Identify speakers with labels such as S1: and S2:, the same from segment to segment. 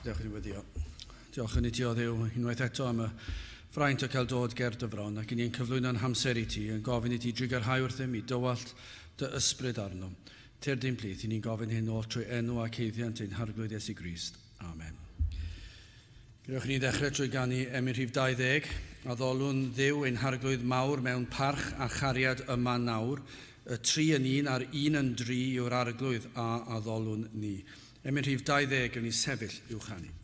S1: Gadewch i ni weddio. Diolch yn i ti o Dduw unwaith eto am y fraint o cael dod ger dy fron ac i ni'n cyflwyno'n hamser i ti, yn gofyn i ti drugarhau wrthym i dywallt dy ysbryd arno. Tyrd i'n plith, i ni'n gofyn hyn oll trwy enw ac haeddiant ein Harglwydd Iesu Grist. Amen. Gadewch i ni ddechrau trwy ganu emyn rhif 20. Addolwn Dduw ein Harglwydd mawr mewn parch a chariad yma nawr. Y tri yn un a'r un yn dri yw'r Arglwydd a addolwn ni. Emyn rhif 20, gewn ni sefyll i'w chanu.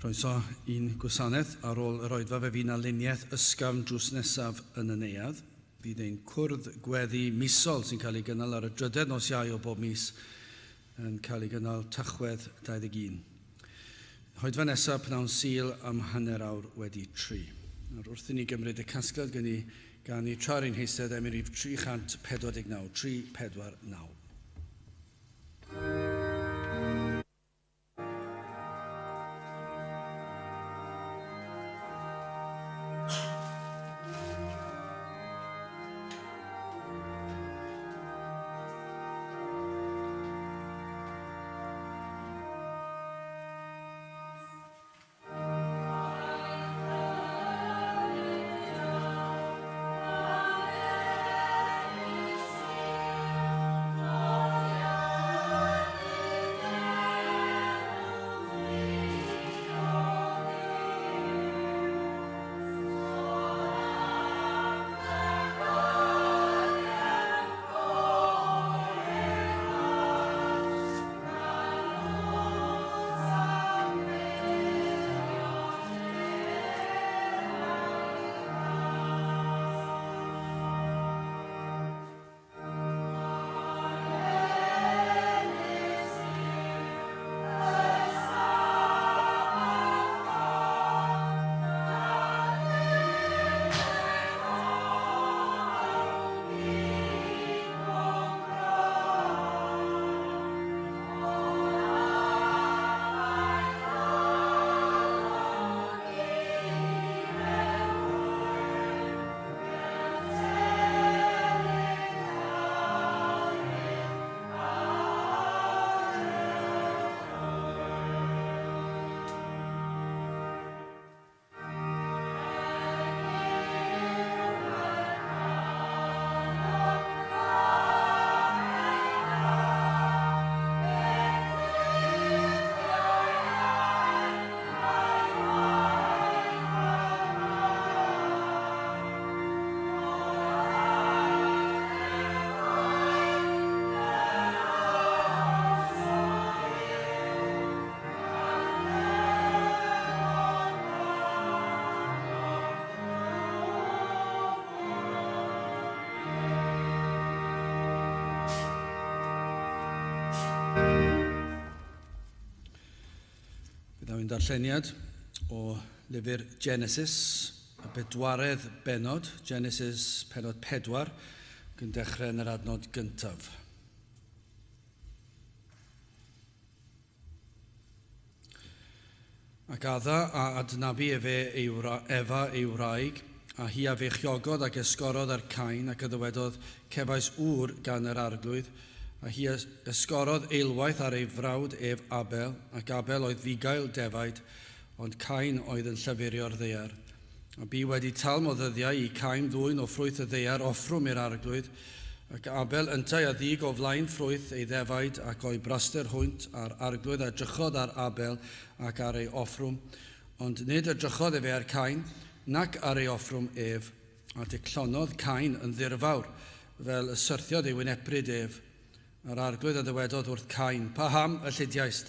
S1: Croeso i'n gwasanaeth. Ar ôl yr oedfa fe fydd 'na luniaeth ysgafn drws nesaf yn y neuadd. Bydd ein cwrdd gweddi misol sy'n cael ei gynnal ar y drydedd nos Iau o bob mis yn cael ei gynnal Tachwedd 21. Oedfa nesaf pnawn Sul am 3:30. Nawr wrth i ni gymryd y casgliad gen i ganu tra'r ein heistedd emyn rhif 349, 349. Ein darlleniad o lyfr Genesis, y bedwaredd bennod, Genesis pennod 4, ac yn dechrau yn yr adnod gyntaf. Ac Adda a adnabu efe ei wra, Efa ei wraig, a hi a feichiogodd ac esgorodd ar Cain, ac a ddywedodd, Cefais ŵr gan yr Arglwydd. A hi esgorodd eilwaith ar ei frawd ef Abel, ac Abel oedd fugail defaid, ond Cain oedd yn llafurio'r ddaear. A bu wedi talm o ddyddiau i Cain ddwyn o ffrwyth y ddaear offrwm i'r Arglwydd, ac Abel yntau a ddug o flaen ffrwyth ei ddefaid ac o'i braster hwynt, a'r Arglwydd a drychodd ar Abel ac ar ei offrwm, ond nid edrychodd efe ar Cain, nac ar ei offrwm ef. A dicllonodd Cain yn ddirfawr, fel y syrthiodd ei wynebryd ef. A'r Arglwydd a ddywedodd wrth Cain, Paham y llidiaist?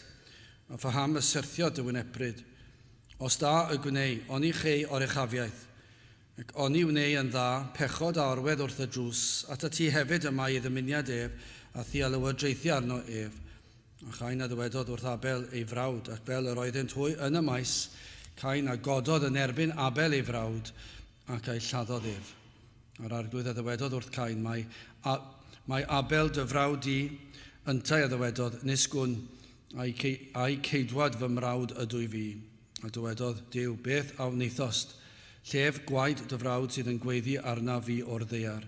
S1: A phaham y syrthiodd dy wynebryd? Os da y gwnei, oni chei oruchafiaeth? Ac oni wnei yn dda, pechod a orwedd wrth y drws, atat ti hefyd y mae ei ddymuniad ef, a thi a lywodraethi arno ef. A Chain a ddywedodd wrth Abel ei frawd, ac fel yr oeddynt hwy yn y maes, Cain a gododd yn erbyn Abel ei frawd, ac a'i lladdodd ef. A'r Arglwydd a ddywedodd wrth Cain, Mae, a, mae Abel dy frawd di, yntau a ddywedodd, Nis gwn, a'i, a'i ceidwad fy mrawd ydw i fi. A dywedodd Duw, Beth a wnaethost? Llef gwaed dy frawd sydd yn gweiddi arnaf fi o'r ddaear.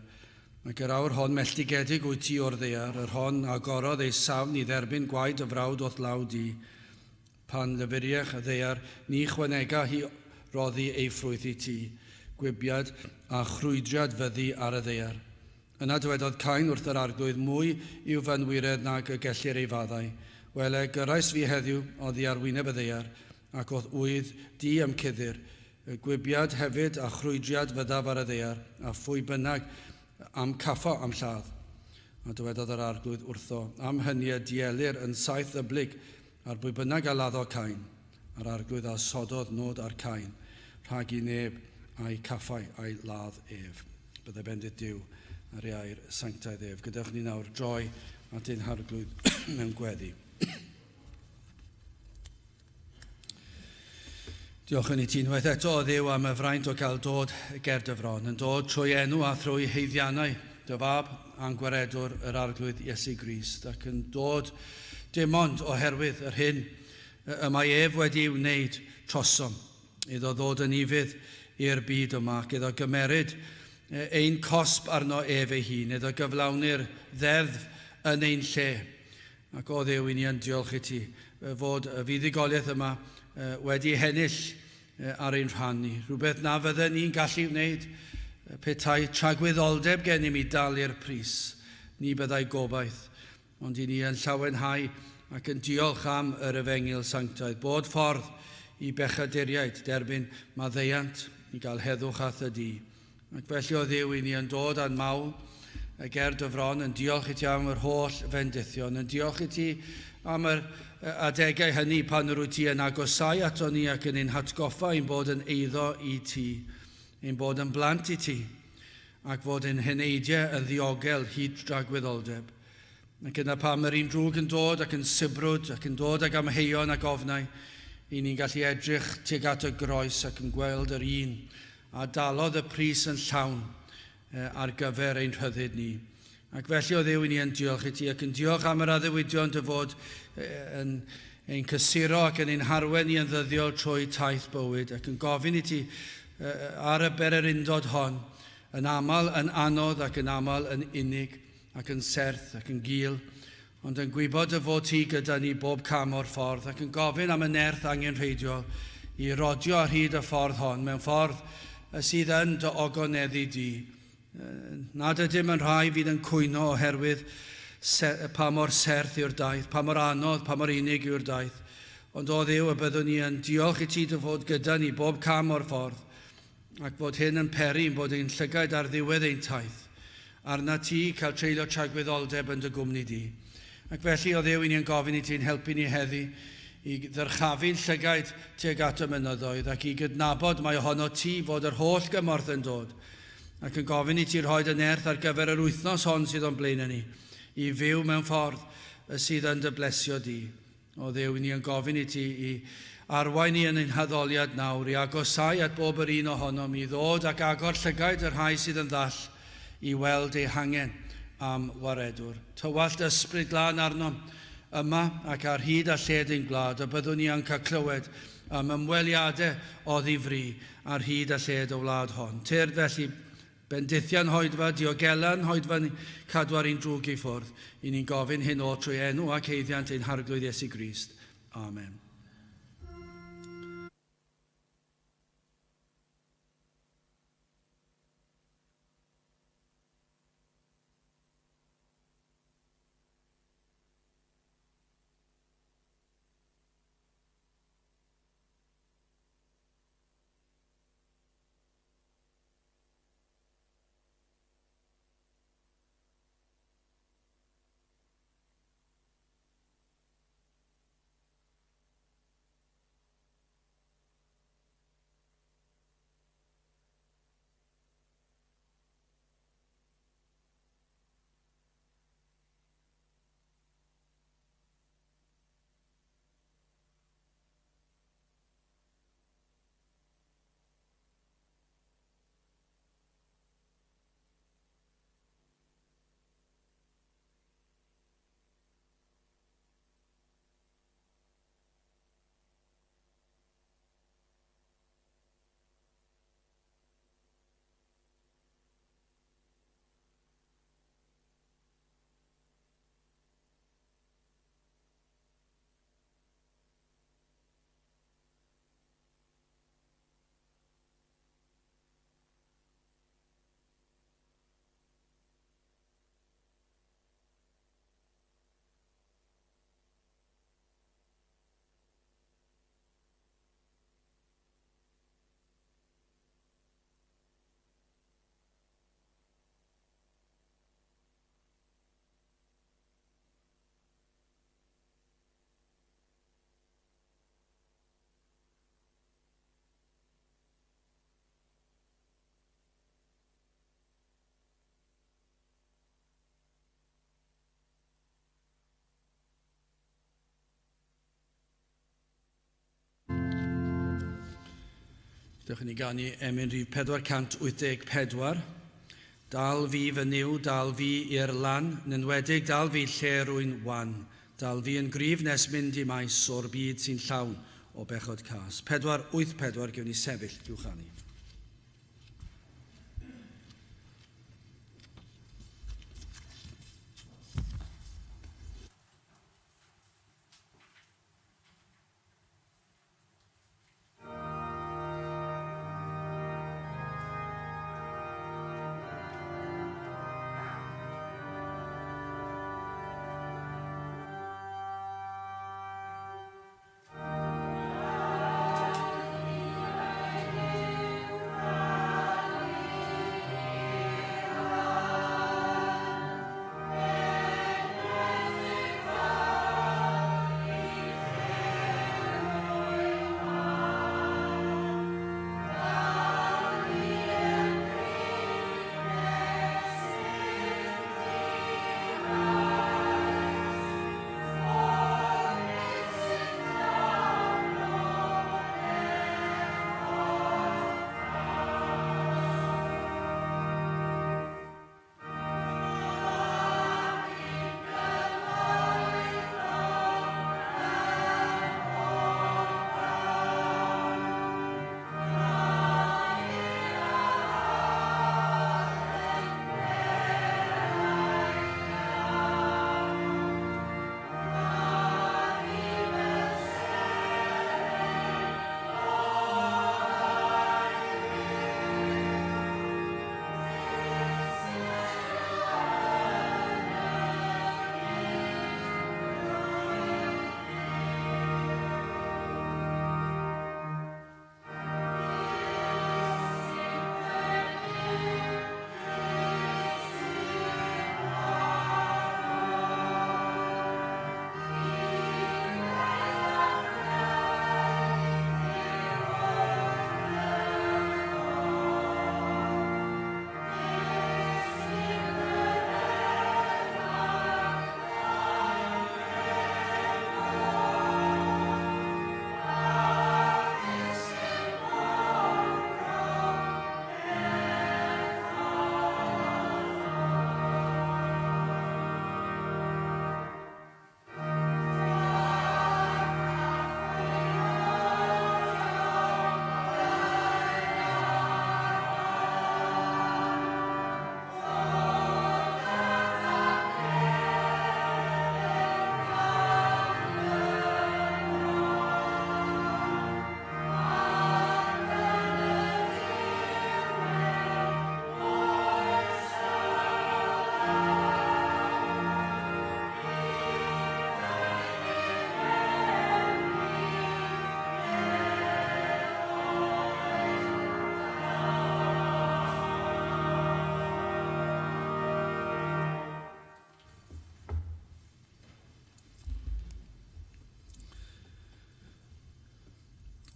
S1: Ac yr awr hon melltigedig wyt ti o'r ddaear, yr hon a agorodd ei safn i dderbyn gwaed dy frawd o'th law di. Pan lyfuriech y ddaear, ni chwanega hi roddi ei ffrwyth i ti. Gwibiad a chrwydriad fyddi ar y ddaear. Yna dywedodd Cain wrth yr Arglwydd, Mwy yw fy nwyredd nag y gellir ei faddau. Wele, gyrrais fi heddiw oddi ar wyneb y ddaear, ac o'th ŵydd di a'm cuddir. Y gwibiad hefyd a chrwydriad fyddaf ar y ddaear, a phwy bynnag a'm caffo a'm lladd. A dywedodd yr Arglwydd wrtho, Am hynny y dielir yn saith ddyblyg ar bwy bynnag a laddo Cain. A'r Arglwydd a osododd nod ar Cain, rhag i neb a'i caffai a'i ladd ef. Byddai bendith Duw ar ei air sanctaidd ef. Gadewch ni nawr droi at ein Harglwydd mewn gweddi. Diolch yn i ti unwaith eto, o Dduw, am y fraint o gael dod ger dy fron, yn dod trwy enw a thrwy haeddiannau dy fab a'n gwaredwr yr Arglwydd Iesu Grist, ac yn dod dim ond oherwydd yr hyn y mae ef wedi ei wneud trosom, iddo ddod yn ufudd i'r byd yma, ac iddo gymeryd ein cosb arno ef ei hun, iddo gyflawni'r ddeddf yn ein lle. Ac o Dduw, i ni yn diolch i ti fod y fuddugoliaeth yma wedi hennill ar ein rhan ni. Rhywbeth na fydden ni'n gallu wneud petai tragwyddoldeb gennym i dalu'r pris. Ni byddai gobaith. Ond i ni yn llawenhau ac yn diolch am yr Efengyl sanctaidd, bod ffordd i bechaduriaid derbyn maddeuant i gael heddwch â thy di. Ac felly o Dduw, i ni yn dod â'n mawl ger dy fron, yn diolch i ti am yr holl fendithion, yn diolch i ti am yr adegau hynny pan yr wyt ti yn agosau ato ni ac yn ein hatgoffa ein bod yn eiddo i ti, ein bod yn blant i ti, ac fod ein heneidiau yn ddiogel hyd dragwyddoldeb. Ac yna pam yr un drwg yn dod ac yn sibrwd ac yn dod ag amheuon ac ofnau, i ni'n gallu edrych tuag at y groes ac yn gweld yr un a dalodd y pris yn llawn ar gyfer ein rhyddid ni. Ac felly o Dduw, i ni yn diolch i ti ac yn diolch am yr addewidion dy fod yn ein cysuro ac yn ein harwen ni yn ddyddiol trwy taith bywyd ac yn gofyn i ti ar y bererindod hon, yn aml yn anodd ac yn aml yn unig ac yn serth ac yn gul, ond yn gwybod dy fod ti gyda ni bob cam o'r ffordd ac yn gofyn am y nerth angenrheidiol i rodio ar hyd y ffordd hon mewn ffordd sydd yn dy ogoneddu di. Nad ydym yn rhai fydd yn cwyno oherwydd pa mor serth yw'r daith, pa mor anodd, pa mor unig yw'r daith, ond o Dduw y byddwn ni yn diolch i ti dy fod gyda ni bob cam o'r ffordd, ac fod hyn yn peri ein bod ein llygaid ar ddiwedd ein taith, arna ti cael treulio tragwyddoldeb yn dy gwmni di. Ac felly, o Dduw, i ni yn gofyn i ti'n helpu ni heddi i ddyrchafu'n llygaid tuag at y mynyddoedd ac i gydnabod mai ohono ti fod yr holl gymorth yn dod, ac yn gofyn i ti rhoi dy nerth ar gyfer yr wythnos hon sydd o'n blaenau ni, i fyw mewn ffordd sydd yn dy blesio di. O Dduw, i ni yn gofyn i ti i Arwain ni yn ein haddoliad nawr i agosau at bob yr un ohonom i ddod ac agor llygaid y rhai sydd yn ddall i weld eu hangen am waredwr. Tywallt ysbryd glân arnom yma ac ar hyd a lled ein gwlad, a byddwn ni yn cael clywed am ymweliadau o ddifri ar hyd a lled y wlad hon. Tyrd felly, bendithian hoedfa, diogelan hoedfa cadw ar ein drwg i ffwrdd. I ni'n gofyn hyn o trwy enw ac haeddiant ein Harglwydd Iesu Grist. Amen. Dewch i ni ganu emyn rhif 484. Dal fi fy Nuw, dal fi i'r lan, yn enwedig dal fi lle rwy'n wan. Dal fi yn gryf nes mynd i maes o'r byd sy'n llawn o bechod cas. 484, gewn ni sefyll i'w chanu.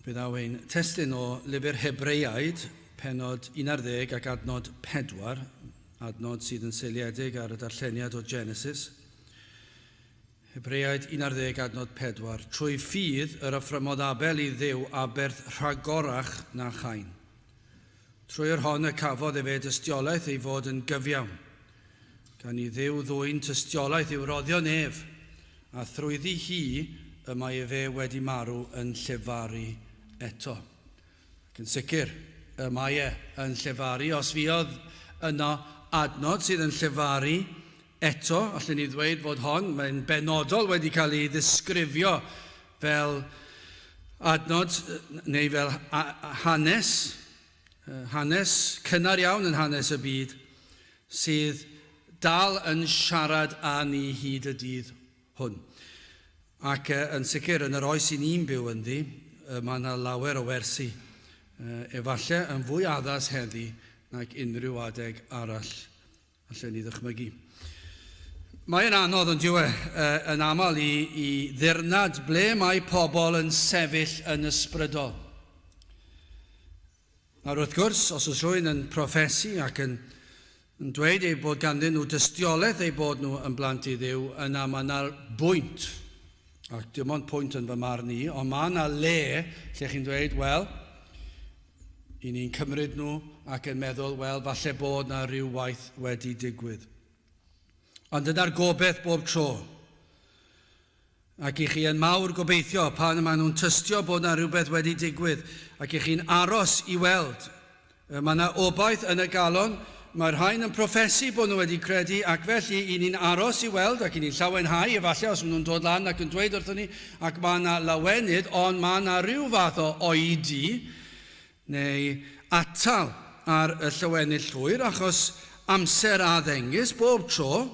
S1: Fe ddaw ein testun o lyfr Hebreaid, penod 11 ac adnod 4, adnod sydd yn seiliedig ar y darlleniad o Genesis. Hebreaid 11 adnod 4. Trwy ffydd yr offrymodd Abel i Dduw aberth rhagorach na Chain. Trwy yr hon y cafodd efe dystiolaeth ei fod yn gyfiawn, gan i Dduw ddwyn tystiolaeth i'w roddion ef, a thrwyddi hi y mae efe wedi marw yn llefaru eto. Ac yn sicr, y mae e yn llefaru, os fuodd yno adnod sydd yn llefaru eto, allwn ni ddweud fod hon, mae'n benodol wedi cael ei ddisgrifio fel adnod neu fel hanes, hanes cynnar iawn yn hanes y byd, sydd dal yn siarad â ni hyd y dydd hwn. Ac yn sicr, yn yr oes i ni'n byw ynddi, mae yna lawer o wersi, efallai yn fwy addas heddi nag unrhyw adeg arall Allen ni ddychmygu. Mae'n anodd ond yw e, yn aml i, i ddirnad ble mae pobl yn sefyll yn ysbrydol. Nawr wrth gwrs, os oes rhywun yn proffesu ac yn, yn dweud eu bod ganddyn nhw dystiolaeth eu bod nhw yn blant i Dduw, yna mae yna bwynt, ac dim ond pwynt yn fy marn i, ond mae yna le lle chi'n dweud, wel, I ni'n cymryd nhw ac yn meddwl, wel, falle bod 'na ryw waith wedi digwydd. Ond dyna'r gobeith bob tro. Ac i chi yn mawr gobeithio pan maen nhw'n tystio bod 'na rhywbeth wedi digwydd ac i chi'n aros i weld. Mae 'na obaith yn y galon, mae rhain yn proffesu bod nhw wedi credu ac felly i ni'n aros i weld ac i ni'n llawenhau efallai os maen nhw'n dod lan ac yn dweud wrthon ni ac mae 'na lawenydd ond mae 'na ryw fath o oedi neu atal ar y llawenydd llwyr achos amser a ddengys bob tro.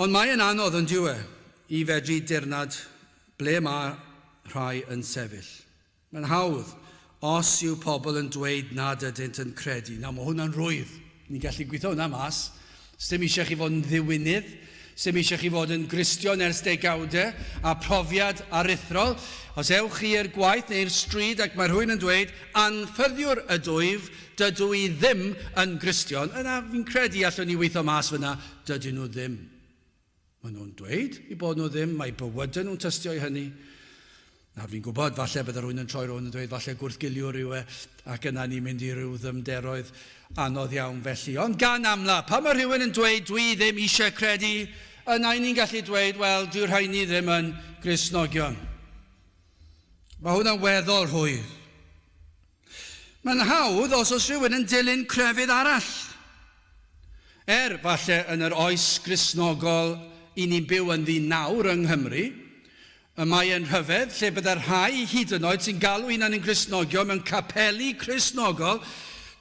S1: Ond mae yn anodd yn dyw e i fedru dirnad ble mae rhai yn sefyll. Mae'n hawdd os yw pobl yn dweud nad ydynt yn credu. Nawr, mae hwnna'n rhwydd. Ni'n gallu gweithio hwnna mas. Sdim eisiau chi fod yn ddiwinydd. Sdim eisiau chi fod yn Gristion ers degawdau a profiad aruthrol. Os ewch chi i'r gwaith neu'r stryd ac mae rhywun yn dweud, anffyddiwr ydwyf, dydw i ddim yn Gristion, yna fi'n credu allwn ni weithio mas fyna, dydyn nhw ddim. Maen nhw'n dweud eu bod nhw ddim, mae bywydau nhw'n tystio i hynny. Nawr fi'n gwybod, falle bydde rhywun yn troi rownd yn dweud, falle gwrthgiliwr yw e, ac yna ni'n mynd i ryw ddyfnderoedd anodd iawn felly. Ond gan amla, pan mae rhywun yn dweud dwi ddim eisiau credu, yna i ni'n gallu dweud, wel, dyw'r rhaini ddim yn Gristnogion. Mae hwnna'n weddol rhwydd. Mae'n hawdd os oes rhywun yn dilyn crefydd arall. Er, falle yn yr oes Gristnogol i ni'n byw ynddi nawr yng Nghymru, y mae e'n rhyfedd lle bydde rhai hyd yn oed sy'n galw hunain yn Gristnogion mewn capeli Cristnogol,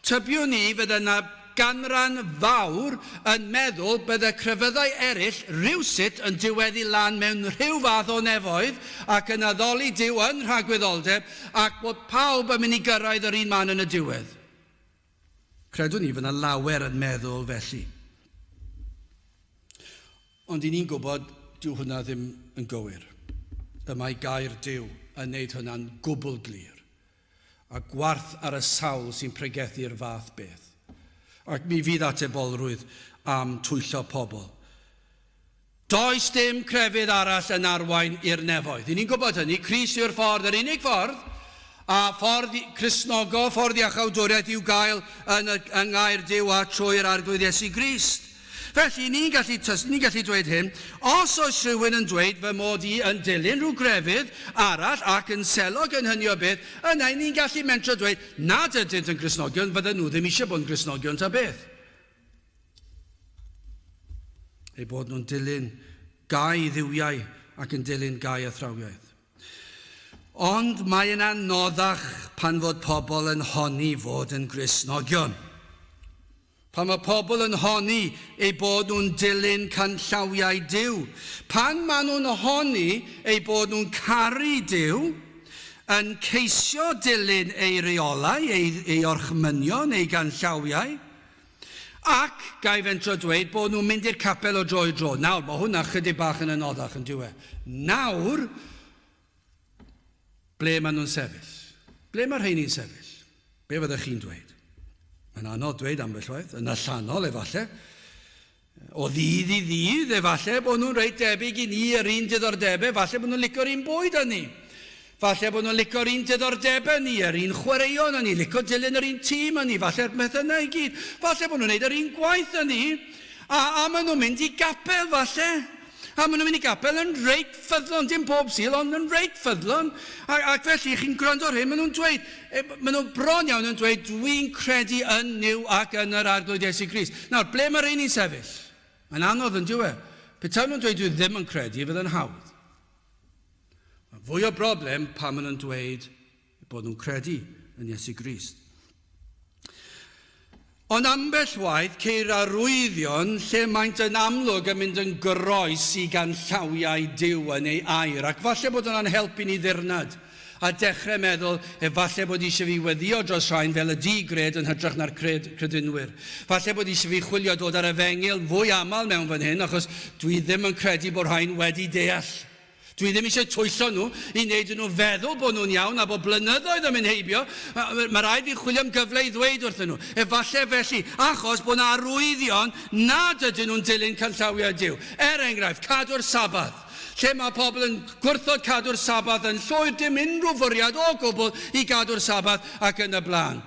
S1: tybiwn i fydde 'na ganran fawr yn meddwl bydde crefyddau eraill rywsut yn diweddu lan mewn rhyw fath o nefoedd ac yn addoli Duw yn nhragwyddoldeb ac bod pawb yn mynd i gyrraedd yr un man yn y diwedd. Credwn i fod 'na lawer yn meddwl felly. Ond i ni'n gwybod dyw hwnna ddim yn gywir. Y mae gair Duw yn neud hwnna'n gwbl glir. A gwarth ar y sawl sy'n pregethu'r fath beth. Ac mi fydd atebolrwydd am twyllo pobl. Does dim crefydd arall yn arwain i'r nefoedd. I ni'n gwybod hynny, Crist yw'r ffordd, yr unig ffordd, a ffordd Cristnogol, ffordd iachawdwriaeth i'w gael yn, y, yng ngair Duw a trwy'r Arglwydd Iesu Grist. Felly, ni'n gallu, ni'n gallu dweud hyn, os oes rhywun yn dweud fy mod i yn dilyn rhyw grefydd arall ac yn selog yn hynny o beth, yna ni'n gallu mentro dweud nad ydynt yn Gristnogion, fydden nhw ddim eisiau bod yn Gristnogion ta beth. Eu bod nhw'n dilyn gau dduwiau ac yn dilyn gau athrawiaeth. Ond mae yn anoddach pan fod pobl yn honni fod yn Gristnogion. Pan mae pobl yn honni eu bod nhw'n dilyn canllawiau Duw. Pan maen nhw'n honni eu bod nhw'n caru Duw, yn ceisio dilyn ei reolau, ei, ei orchmynion, ei ganllawiau, ac, ga i fentro dweud, bod nhw'n mynd i'r capel o dro i dro. Nawr, mae hwnna chydig bach yn anoddach, yn dyw e? Nawr, Ble maen nhw'n sefyll? Ble mae'r rheini'n sefyll? Be fyddech chi'n dweud? Mae'n anodd dweud ambell waith, yn allanol efallai. O ddydd i ddydd, efallai bod nhw'n reit debyg i ni, yr un diddordebau, falle bod nhw'n licio'r un bwyd â ni. Falle bod nhw'n licio'r un diddordebau ni, yr un chwaraeon â ni, licio dilyn yr un tîm â ni, falle'r pethau yna i gyd. Falle bod nhw'n gwneud yr un gwaith â ni, a, a maen nhw'n mynd i gapel, falle. A maen nhw'n mynd i gapel yn reit ffyddlon, dim bob Sul, ond yn reit ffyddlon. A, ac felly, chi'n gwrando ar hyn, maen nhw'n dweud, e, maen nhw bron iawn yn dweud, dwi'n credu yn Nuw ac yn yr Arglwydd Iesu Grist. Nawr, ble mae rheini'n sefyll? Mae'n anodd yn dyw e. Petai nhw'n dweud dwi ddim yn credu, fydd yn hawdd. Mae fwy o broblem pan maen nhw'n dweud bod nhw'n credu yn Iesu Grist. Ond ambell waith ceir arwyddion lle maent yn amlwg yn mynd yn groes i ganllawiau Duw yn ei air, ac falle bod hwnna'n helpu ni ddirnad a dechrau meddwl efallai bod eisiau fi weddio dros rhain fel y di-gred yn hytrach na'r cred, credinwyr. Falle bod eisiau fi chwilio dod ar efengyl fwy aml mewn fan hyn achos dwi ddim yn credu bod rhain wedi deall. Dwi ddim eisiau twyllo nhw i wneud i nhw feddwl bod nhw'n iawn a bod blynyddoedd yn mynd heibio. Mae rhaid fi chwilio am gyfle i ddweud wrthyn nhw. Efallai felly, achos bod yna arwyddion nad ydyn nhw'n dilyn canllawiau Duw. Er enghraifft, cadw'r Sabath. Lle mae pobl yn gwrthod cadw'r Sabath yn llwyr, dim unrhyw fwriad o gwbl i gadw'r Sabath ac yn y blaen.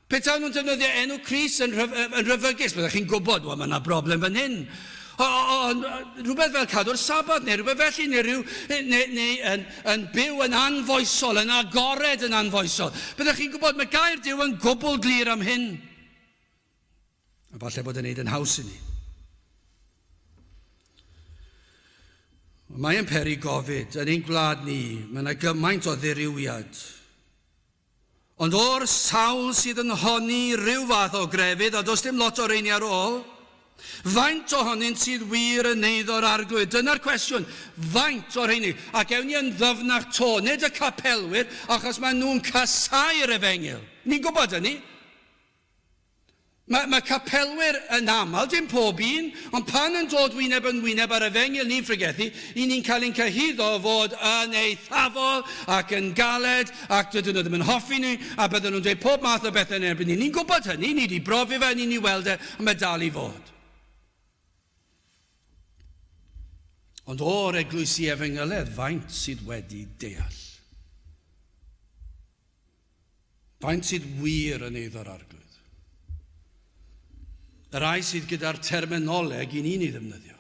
S1: Petawn nhw'n defnyddio enw Crist yn, rhyf, yn rhyfygus, byddech chi'n gwybod, wel, mae yna broblem fan hyn. Ond rhywbeth fel cadw'r Sabath, neu rhywbeth felly, neu, rhyw, neu, neu yn, yn byw yn anfoesol, yn agored yn anfoesol. Byddech chi'n gwybod, mae gair Duw yn gwbl glir am hyn. A falle bod yn neud yn haws i ni. Mae yn peri gofid yn ein gwlad ni, mae yna gymaint o ddirywiad. Ond o'r sawl sydd yn honni rhyw fath o grefydd, a does dim lot o reini ar ôl, faint ohonynt sydd wir yn eiddo'r Arglwydd? Dyna'r cwestiwn. Faint o'r rheini? Ac ewn ni yn ddyfnach to, nid y capelwyr, achos maen nhw'n casáu'r efengyl. Ni'n gwybod hynny. Mae, mae capelwyr yn aml, dim pob un, ond pan yn dod wyneb yn wyneb ar efengyl ni'n phregethu, i ni'n cael ein cyhuddo o fod yn eithafol ac yn galed ac dydyn nhw ddim yn hoffi ni a bydden nhw'n dweud pob math o bethau yn erbyn ni. Ni'n gwybod hynny, ni wedi brofi fe, ni'n ei weld e, a mae dal i fod. Ond o'r eglwysi efengyledd, faint sydd wedi deall? Faint sydd wir yn eiddo'r Arglwydd? Y rhai sydd gyda'r terminoleg i ni'n ei ddefnyddio.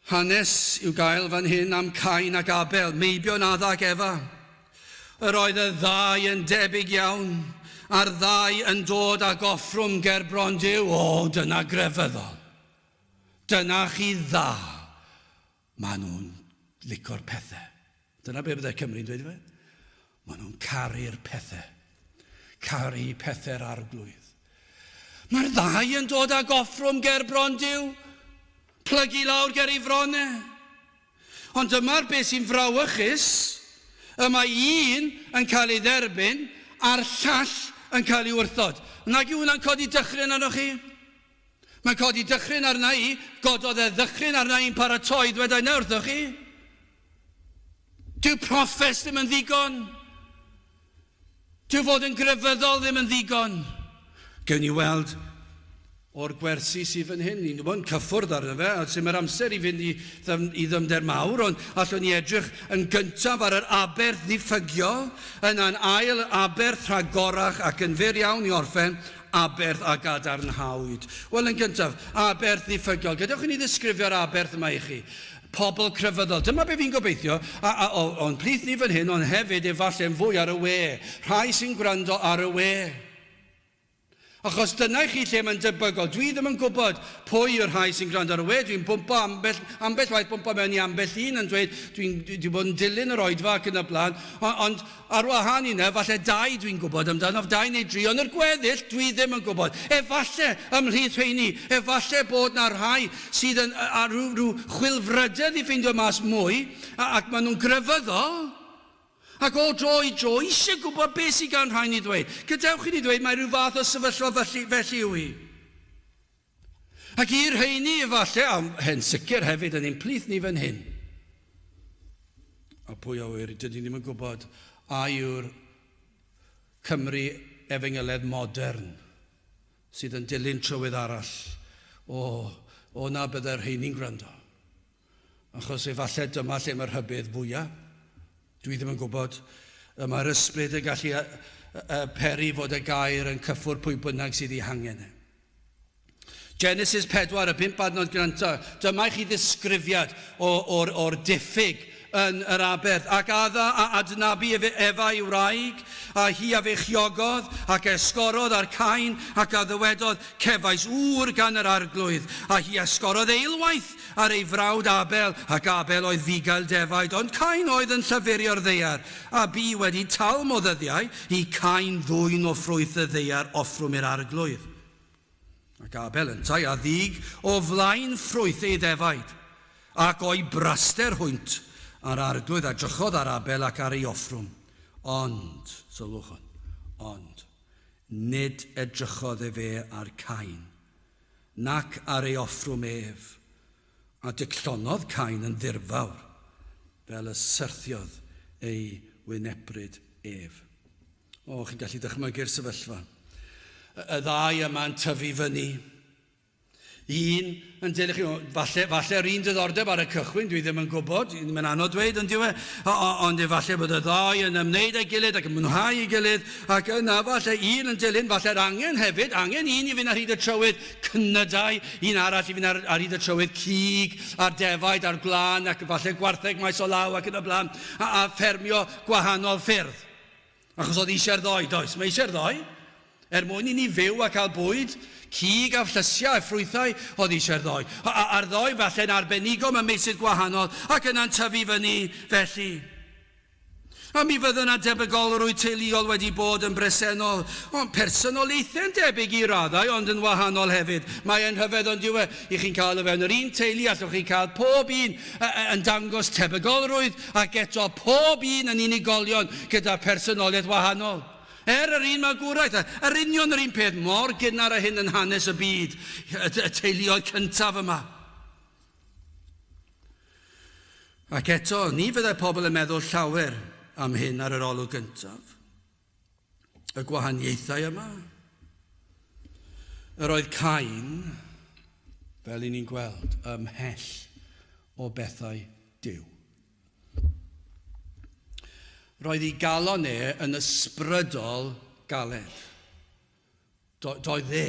S1: Hanes i'w gael fan hyn am Cain ac Abel, meibion Adda ac Efa. Yr oedd y ddau yn debyg iawn, a'r ddau yn dod ag offrwm ger bron Duw. O, dyna grefyddol. Dyna chi dda. Maen nhw'n lico'r pethau. Dyna be byddai Cymru'n dweud fe. Maen nhw'n caru'r pethau. Caru pethau'r arglwydd. Mae'r ddau yn dod ag offrwm ger bron Duw. Plygu lawr ger ei fronau. Ond dyma'r beth sy'n frawychus. Y mae un yn cael ei dderbyn a'r llall yn cael ei wrthod. Nag yw hwnna'n codi dychryn arnoch chi? Mae'n codi dychryn arna i, gododd e ddychryn arna i'n paratoi, ddweda i na wrthoch chi. Dyw proffes ddim yn ddigon. Dyw fod yn grefyddol ddim yn ddigon. Gewn ni weld o'r gwersi sydd fan hyn. Ni'n gwybod yn cyffwrdd arno fe, a sy'n mae'r amser i fynd i, i ddyfnder mawr, ond allwn ni edrych yn gyntaf ar yr aberth ddiffygiol, yna'n ail aberth rhagorach ac yn fyr iawn i orffen, Aberth a gadarnhawyd. Wel, yn gyntaf, aberth ddiffygiol. Gadewch i ni ddisgrifio'r aberth yma i chi. Pobl crefyddol. Dyma be fi'n gobeithio, a, a, o, o'n plith ni fan hyn, ond hefyd efallai'n fwy ar y we. Rhai sy'n gwrando ar y we. Achos dyna i chi lle mae'n debygol. Dwi ddim yn gwybod pwy yw'r rhai sy'n gwrando ar y we. Dwi'n bwmpo ambell, ambell waith bwmpo mewn i ambell un yn dweud dwi'n dwi, dwi bod yn dilyn yr oedfa ac yn y blaen. Ond, ond Ar wahân i 'na, falle dau dwi'n gwybod amdano, dau neu dri, ond yr gweddill dwi ddim yn gwybod. Efalle ymhlith rheini, efalle bod 'na rhai sydd yn, â rhyw, rhyw chwilfrydedd i ffeindio mas mwy, a, ac maen nhw'n grefyddol, ac o dro i dro eisiau gwybod beth sydd gan rhain i ddweud. Gadewch i ni ddweud mai rhyw fath o sefyllfa felly, felly yw hi. Ac i'r rheini, efalle, a hen sicr hefyd yn ein plith ni fan hyn, a Pwy a ŵyr, dydyn ni ddim yn gwybod a yw'r Cymru efengyledd modern sydd yn dilyn trywydd arall o, o na byddai'r rheini'n gwrando. Achos efallai dyma lle mae'r rhybudd fwyaf. Dwi ddim yn gwybod. Y mae'r ysbryd yn gallu peri fod y gair yn cyffwrdd pwy bynnag sydd ei hangen e. Genesis 4, y pump adnod gyntaf. Dyma i chi ddisgrifiad o'r, or diffyg yn yr aberth. Ac Adda a adnabu Efa ei wraig, a hi a feichiogodd, ac esgorodd ar Cain, ac a ddywedodd, Cefais ŵr gan yr arglwydd. A hi esgorodd eilwaith ar ei frawd Abel, ac Abel oedd fugail defaid, ond Cain oedd yn llafurio'r ddaear. A bu wedi talm o ddyddiau i Cain ddwyn o ffrwyth y ddaear offrwm i'r arglwydd. Ac Abel yntau a ddug o flaen ffrwyth ei ddefaid, ac o'i braster hwynt, a'r arglwydd a drychodd ar Abel ac ar ei offrwm. Ond, sylwch hwn, ond, nid edrychodd efe ar Cain, nac ar ei offrwm ef, a dicllonodd Cain yn ddirfawr, fel y syrthiodd ei wynebryd ef. O, chi'n gallu dychmygu'r sefyllfa. Y ddau yma'n tyfu fyny. Un yn dilyn chi, falle, falle'r un diddordeb ar y cychwyn, dwi ddim yn gwybod, mae'n anodd dweud yn diwe, ond efallai bod y ddau yn ymwneud â'i gilydd ac yn mwynhau ei gilydd, ac yna falle un yn dilyn, falle'r angen hefyd, angen un i fynd ar hyd y trywydd cnydau, un arall i fynd ar, ar hyd y trywydd cig, a'r defaid, a'r gwlân, ac falle gwartheg maes o law ac yn y blaen, a, a ffermio gwahanol ffyrdd. Achos oedd eisiau'r ddoi, does? Mae eisiau'r ddoi. Er mwyn i ni fyw a cael bwyd, cig a llysiau a ffrwythau, oedd eisiau'r ddoi. A'r ddoi falle'n arbenigo mewn meysydd gwahanol ac yna'n tyfu fyny felly. A mi fydde yna debygolrwydd teuluol wedi bod yn bresennol, ond personoliaethau'n debyg i raddau, ond yn wahanol hefyd. Mae e'n rhyfedd ond yw e, i chi'n cael o fewn yr un teulu, allwch chi cael pob un yn dangos tebygolrwydd ac eto pob un yn unigolion gyda phersonoliaeth wahanol. Er yr un magwraeth, yr union yr un peth, mor gynnar â hyn yn hanes y byd, y teuluoedd cyntaf yma. Ac eto, ni fyddai pobl yn meddwl llawer am hyn ar yr olwg gyntaf. Y gwahaniaethau yma. Yr oedd Cain, fel i ni'n gweld, ymhell o bethau Duw. Roedd ei galon e yn ysbrydol galed. Do, doedd e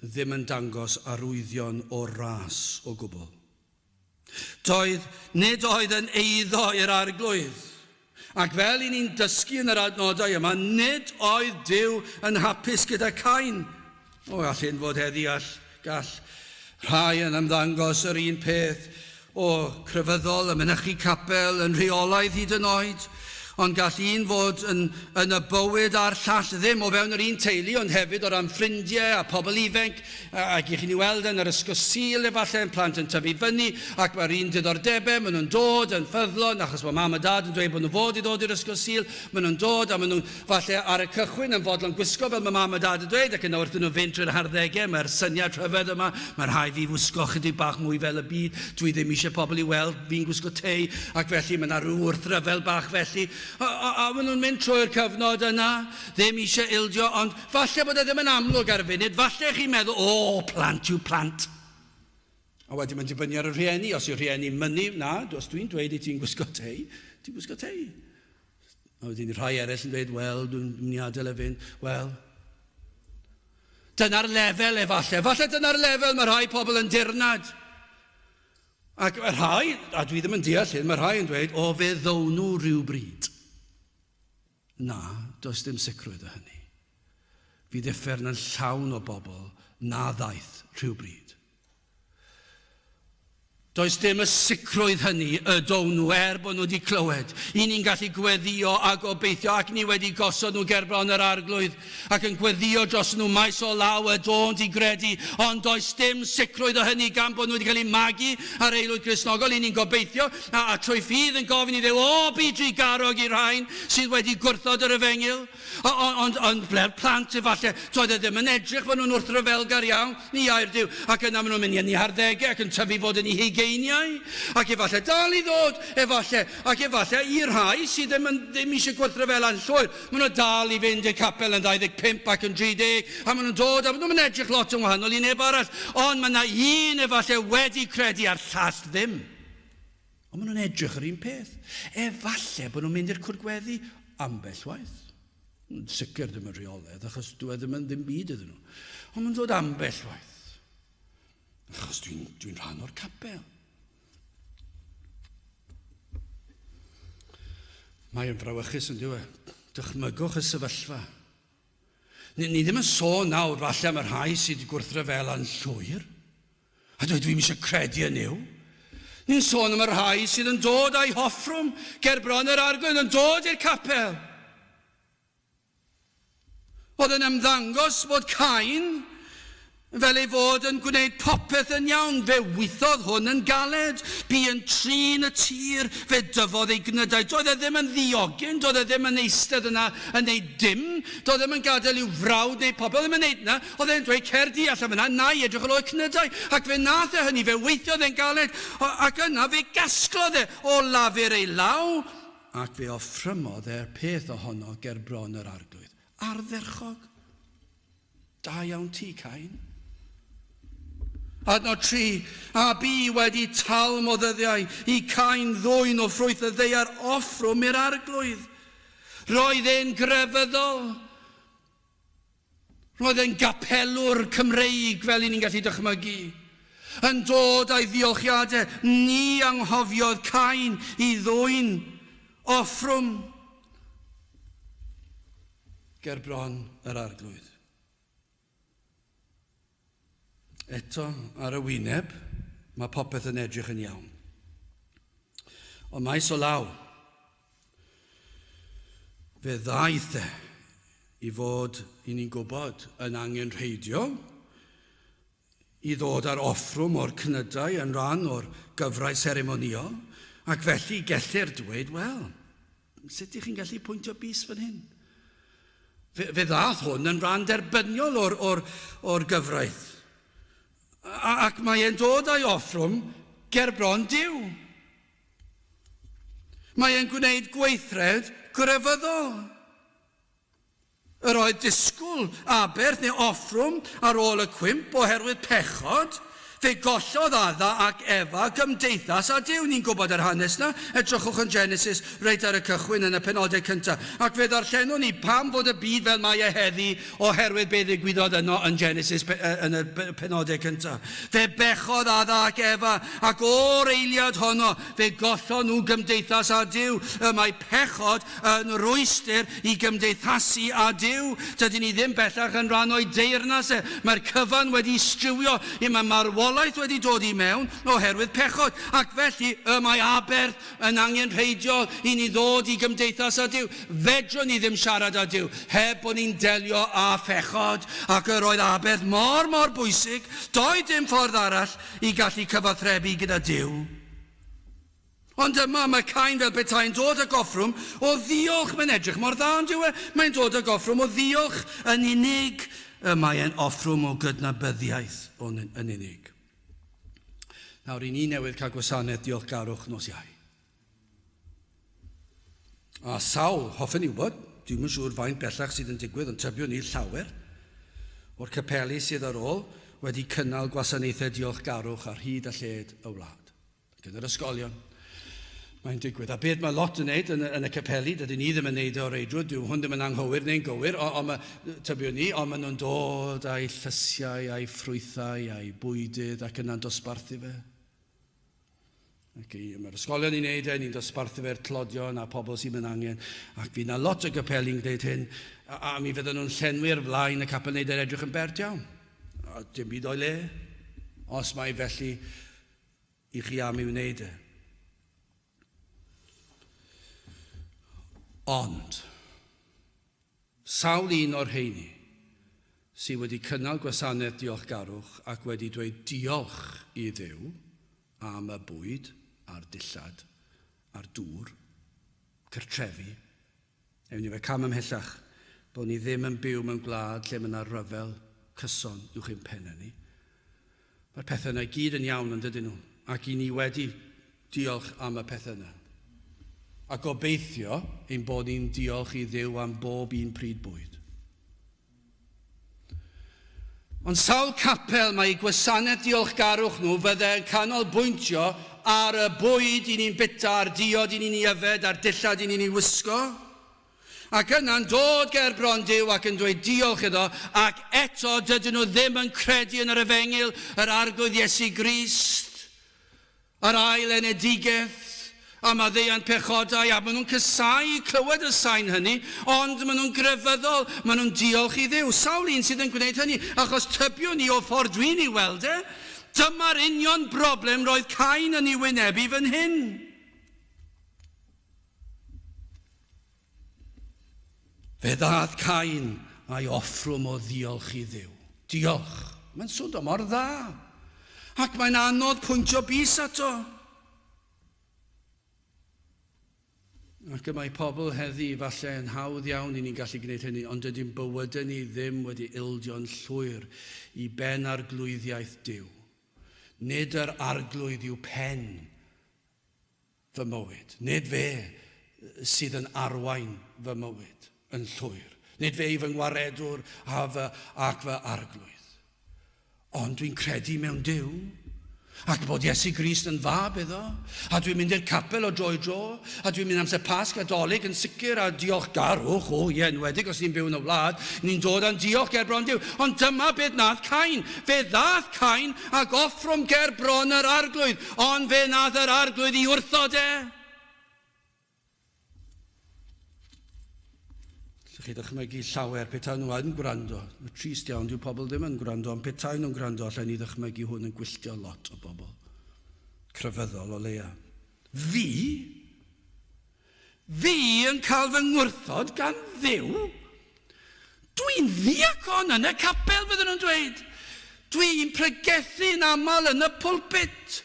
S1: ddim yn dangos arwyddion o ras o gwbl. Doedd, nid oedd yn eiddo i'r arglwydd. Ac fel i ni'n dysgu yn yr adnodau yma, nid oedd Duw yn hapus gyda Cain. O, gall hyn fod heddi, all, gall rhai yn ymddangos yr un peth o crefyddol, yn mynychu capel, yn rheolaidd hyd yn oed. Ond gall un fod yn, yn y bywyd a'r llall ddim o fewn yr un teulu, ond hefyd o ran ffrindiau a pobl ifanc, ac i chi'n ei weld yn yr ysgol Sul efallai, yn plant yn tyfu fyny, ac mae'r un diddordebau, maen nhw'n dod yn ffyddlon, achos mae mam a dad yn dweud bod nhw fod i ddod i'r ysgol Sul, maen nhw'n dod a maen nhw'n falle ar y cychwyn yn fodlon gwisgo fel mae mam a dad yn dweud, ac yna wrth nhw fynd trwy'r harddegau, mae'r syniad rhyfedd yma, mae rhaid fi wisgo chydig bach mwy fel y byd, dwi ddim eisiau pobl i weld fi'n gwisgo tei, ac felly mae yna rhyw wrthryfel bach felly. A, a, a maen nhw'n mynd trwy'r cyfnod yna, ddim eisiau ildio, ond falle bod e ddim yn amlwg ar y funud, falle chi'n meddwl, o, plant yw plant. A wedyn mae'n dibynnu ar y rhieni, os yw'r rhieni'n mynnu, na, os dwi'n dweud i ti'n gwisgo tei, ti'n gwisgo tei. A wedyn rhai eraill yn dweud, wel, dwi'n mynd i adael e fynd. Wel, dyna'r lefel efallai. Falle dyna'r lefel mae rhai pobl yn dirnad. Ac mae rhai, a dwi ddim yn deall hyn, mae rhai yn dweud, o fe ddown nhw rhyw bryd. Na, does dim sicrwydd o hynny. Fydd uffern yn llawn o bobl na ddaeth rhywbryd. Does dim y sicrwydd hynny y down nhw er bod nhw wedi clywed. I ni'n gallu gweddio a gobeithio ac ni wedi gosod nhw gerbron yr arglwydd ac yn gweddio dros nhw maes o law y dônt i gredu, ond does dim sicrwydd o hynny gan bod nhw wedi cael eu magu ar aelwyd Gristnogol. I ni'n gobeithio a, a trwy ffydd yn gofyn i Dduw, o, bu drugarog i'r rhain sydd wedi gwrthod yr efengyl. Ond, ond ble'r plant efallai, doedd e ddim yn edrych bod nhw'n wrthryfelgar iawn, ni air Duw, ac yna maen nhw'n mynd i yn eu harddegau ac yn tyfu fod yn eu hugeiniau. ugeiniau, ac efallai dal i ddod, efallai, ac efallai i rhai sydd ddim, yn, ddim eisiau gwrthryfela'n llwyr, maen nhw dal i fynd i'r capel yn 25 ac yn 30, a maen nhw'n dod, a maen nhw'n edrych lot yn wahanol i neb arall, ond mae yna un efallai wedi credu a'r llall ddim. Ond maen nhw'n edrych yr un peth. Efallai bod nhw'n mynd i'r cwrgweddi ambell waith. Yn sicr ddim yn rheolaidd, achos dwi e ddim yn ddim byd iddyn nhw. Ond mae'n dod ambell waith. Achos dwi'n dwi rhan o'r capel. Mae yn frawychus yn diwe. Dychmygwch y sefyllfa. Ni, ni ddim yn sôn nawr falle am y rhai sydd wedi gwrthryfela'n llwyr. A dwi ddim eisiau credu yn Nuw. Ni'n sôn am y rhai sydd yn dod â'i hoffrwm ger bron yr arglwydd, yn dod i'r capel. Oedd yn ymddangos bod Cain fel ei fod yn gwneud popeth yn iawn. Fe withodd hwn yn galed. Bu yn trin y tir, fe dyfodd ei gnydau. Doedd e ddim yn ddiogyn, doedd e ddim yn eistedd yna yn neud dim. Doedd e ddim yn gadael i'w frawd neu popeth, ddim yn neud yna. Oedd e'n dweud, cer di allan fyna, na i edrych ar ôl y cnydau. Ac fe nath e hynny, fe weithiodd e'n galed, ac yna fe gasglodd e o lafur ei law, ac fe offrymodd e'r peth ohono ger bron yr arglwydd. Ardderchog. Da iawn ti, Cain. Adnod 3, a bu wedi talm o ddyddiau i Cain ddwyn o ffrwyth y ddeiar offrwm i'r arglwydd. Roedd e'n grefyddol. Roedd e'n gapelwr Cymreig, fel i ni'n gallu dychmygu. Yn dod â'i ddiolchiadau, ni anghofiodd Cain i ddwyn offrwm ger bron yr arglwydd. Eto, ar y wyneb, mae popeth yn edrych yn iawn. Ond maes o law, fe ddaeth e i fod, i ni'n gwybod, yn angenrheidiol i ddod â'r offrwm o'r cnydau yn rhan o'r gyfraith seremonïol, ac felly gellir dweud, wel, sut ych chi'n gallu pwyntio bys fan hyn? Fe, fe ddath hwn yn rhan derbyniol o'r, or, or gyfraith. A, ac mae e'n dod â'i offrwm ger bron Duw. Mae e'n gwneud gweithred grefyddol. Yr oedd disgwyl aberth neu offrwm ar ôl y cwymp oherwydd pechod. Fe gollodd Adda ac Efa gymdeithas â Duw. Ni'n gwybod yr hanes 'na. Edrychwch yn Genesis reit ar y cychwyn yn y penodau cyntaf. Ac fe ddarllenwn ni pam fod y byd fel mae e heddi oherwydd be ddigwyddodd yno yn Genesis yn y penodau cyntaf. Fe bechodd Adda ac Efa ac o'r eiliad honno fe gollon nhw gymdeithas â Duw. Y mae pechod yn rwystr i gymdeithasu â Duw. Dydyn ni ddim bellach yn rhan o'i deyrnas e. Mae'r cyfan wedi striwio. Y mae marwolaeth wedi dod i mewn oherwydd pechod. Ac felly y mae aberth yn angenrheidiol i ni ddod i gymdeithas â Duw. Fedrwn ni ddim siarad â Duw heb bod ni'n delio â phechod. Ac yr oedd aberth mor, mor bwysig. Doedd dim ffordd arall i gallu cyfathrebu gyda Duw. Ond yma mae Cain fel petai'n dod ag offrwm o ddiolch. Mae'n edrych mor dda, on'd yw e? Mae'n dod ag offrwm o ddiolch yn unig. Y mae e'n offrwm o gydnabyddiaeth yn unig. Nawr, i ni newydd cael gwasanaeth diolchgarwch nos Iau. A sawl, hoffen i wybod, dwi'm yn siŵr faint bellach sydd yn digwydd, ond tybiwn i llawer o'r capeli sydd ar ôl wedi cynnal gwasanaethau diolchgarwch ar hyd a lled y wlad. Ac yn yr ysgolion. Mae'n digwydd. A beth mae lot yn neud yn y, yn y capeli, dydyn ni ddim yn neud e o reidrwydd, dyw hwn ddim yn anghywir neu'n gywir, ond ma, tybiwn ni, ond maen nhw'n dod â'u llysiau, a'u ffrwythau, a'u bwydydd ac yna'n dosbarthu fe. Ac mae'r ysgolion i'n neud e, ni'n dosbarthu fe'r tlodion a pobl sy'n mynd angen. Ac fydd na lot o gapeli'n gwneud hyn, a, a mi fydden nhw'n llenwi'r flaen y capel wneud e'r edrych yn bert iawn. A dim byd o'i le, os mai felly i chi am ei wneud e. Ond, sawl un o'r rheini sydd wedi cynnal gwasanaeth diolchgarwch ac wedi dweud diolch i Dduw am y bwyd a'r dillad a'r dŵr, cartrefi, ewn ni fe cam ymhellach, bod ni ddim yn byw mewn gwlad lle mae yna ryfel cyson uwch ein pennau ni. Mae'r pethau yna i gyd yn iawn, yn dydyn nhw? Ac i ni wedi diolch am y pethau yna. A gobeithio ein bod ni'n diolch i Dduw am bob un pryd bwyd. Ond sawl capel mae eu gwasanaeth diolchgarwch nhw fydde yn canolbwyntio ar y bwyd i ni'n bita, a'r diod i ni'n ei yfed, a'r dillad i ni'n ei wisgo? Ac yna'n dod ger bron Duw ac yn dweud diolch iddo, ac eto dydyn nhw ddim yn credu yn yr efengyl, yr Arglwydd Iesu Grist. Yr ail enedigaeth, a maddeuant pechodau, a maen nhw'n casáu clywed y sain hynny, ond maen nhw'n grefyddol, maen nhw'n diolch i Dduw. Sawl un sydd yn gwneud hynny, achos tybiwn i o ffordd dwi'n ei weld e, dyma'r union broblem roedd Cain yn ei wynebu fan hyn. Fe ddaeth Cain a'i offrwm o ddiolch i Dduw. Diolch. Mae'n swndo mor dda. Ac mae'n anodd pwyntio bys ato. Ac y mae pobl heddi falle yn hawdd iawn i ni'n gallu gwneud hynny, ond dydy'n bywydau ni ddim wedi ildio'n llwyr i ben arglwyddiaeth Duw. Nid yr arglwydd yw pen fy mywyd. Nid fe sydd yn arwain fy mywyd yn llwyr. Nid fe yw fy ngwaredwr a fy, ac fy arglwydd. Ond dwi'n credu mewn Duw, ac bod Iesu Grist yn fab iddo, a dwi'n mynd i'r capel o dro i dro, a dwi'n mynd amser Pasg a Dolig yn sicr, a diolchgarwch, o ie, enwedig os ni'n byw yn y wlad, ni'n dod â'n diolch ger bron Duw. Ond dyma beth nath Cain. Fe ddath Cain ac offrwm ger bron yr arglwydd, Ond fe nath yr Arglwydd i wrthod e. Allwch chi ddychmygu llawer petai nhw yn gwrando. Mae'n trist iawn, dyw pobl ddim yn gwrando, ond petai nhw'n gwrando, allai ni ddychmygu hwn yn gwylltio lot o bobl. Crefyddol o leia. Fi? Fi yn cael fy ngwrthod gan Dduw? Dwi'n ddiacon yn y capel, fydden nhw'n dweud. Dwi'n pregethu'n aml yn y pulpit.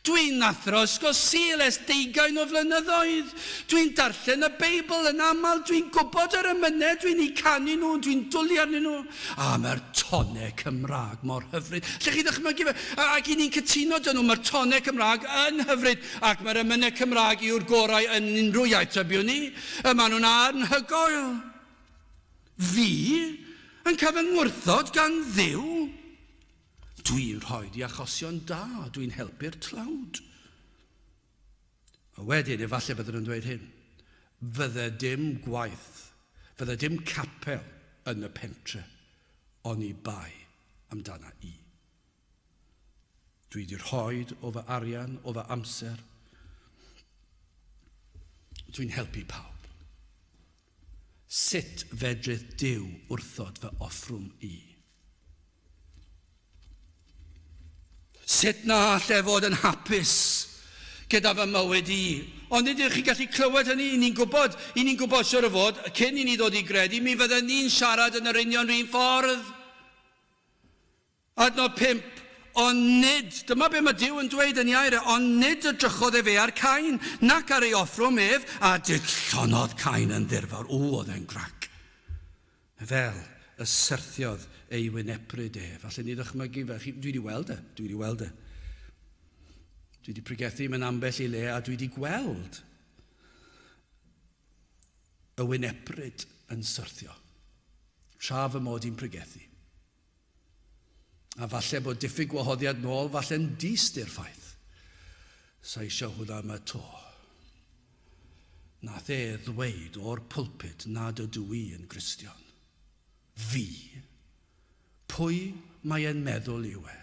S1: Dwi'n athro Ysgol Sul ers deugain o flynyddoedd. Dwi'n darllen y Beibl yn aml. Dwi'n gwybod yr emynau, dwi'n eu canu nhw, dwi'n dwlu arnyn nhw. A mae'r tonau Cymraeg mor hyfryd. Lle chi ddychmygu fe? Ac i ni'n cytuno dyn nhw, mae'r tonau Cymraeg yn hyfryd, ac mae'r emynau Cymraeg yw'r gorau yn unrhyw iaith, tybiwn i. Y maen nhw'n anhygoel. Fi yn cael fy ngwrthod gan Dduw? Dwi'n rhoi i achosion da, dwi'n helpu'r tlawd. A wedyn, efallai byddwn yn dweud hyn, fydde dim gwaith, fydde dim capel yn y pentre, oni bai amdana i. Dwi wedi rhoi o fy arian, o fy amser. Dwi'n helpu pawb. Sut fedrith Duw wrthod fy offrwm i? Sut na all e fod yn hapus gyda fy mywyd i? Ond nid ydych chi'n gallu clywed hynny, i ni'n gwybod, i ni'n gwybod siwr o fod, cyn i ni ddod i gredu, mi fydden ni'n siarad yn yr union 'run ffordd. Adnod 5, Ond nid, dyma be mae Duw yn dweud yn ei air e, ond nid edrychodd efe ar Cain, nac ar ei offrwm ef, a digllonnodd Cain yn ddirfawr. O, oedd e'n grac. Fel y syrthiodd ei wynepryd ef. Allen ni ddychmygu fe. Dwi wedi weld e, dwi wedi weld e. Dwi wedi pregethu mewn ambell i le a dwi wedi gweld y wynepryd yn syrthio tra fy mod i'n pregethu. A falle bod diffyg gwahoddiad nôl, falle'n dyst i'r ffaith. Sa eisiau hwnna yma to. Nath e ddweud o'r pulpit nad ydw i yn Gristion. Fi? Pwy mae e'n meddwl yw e?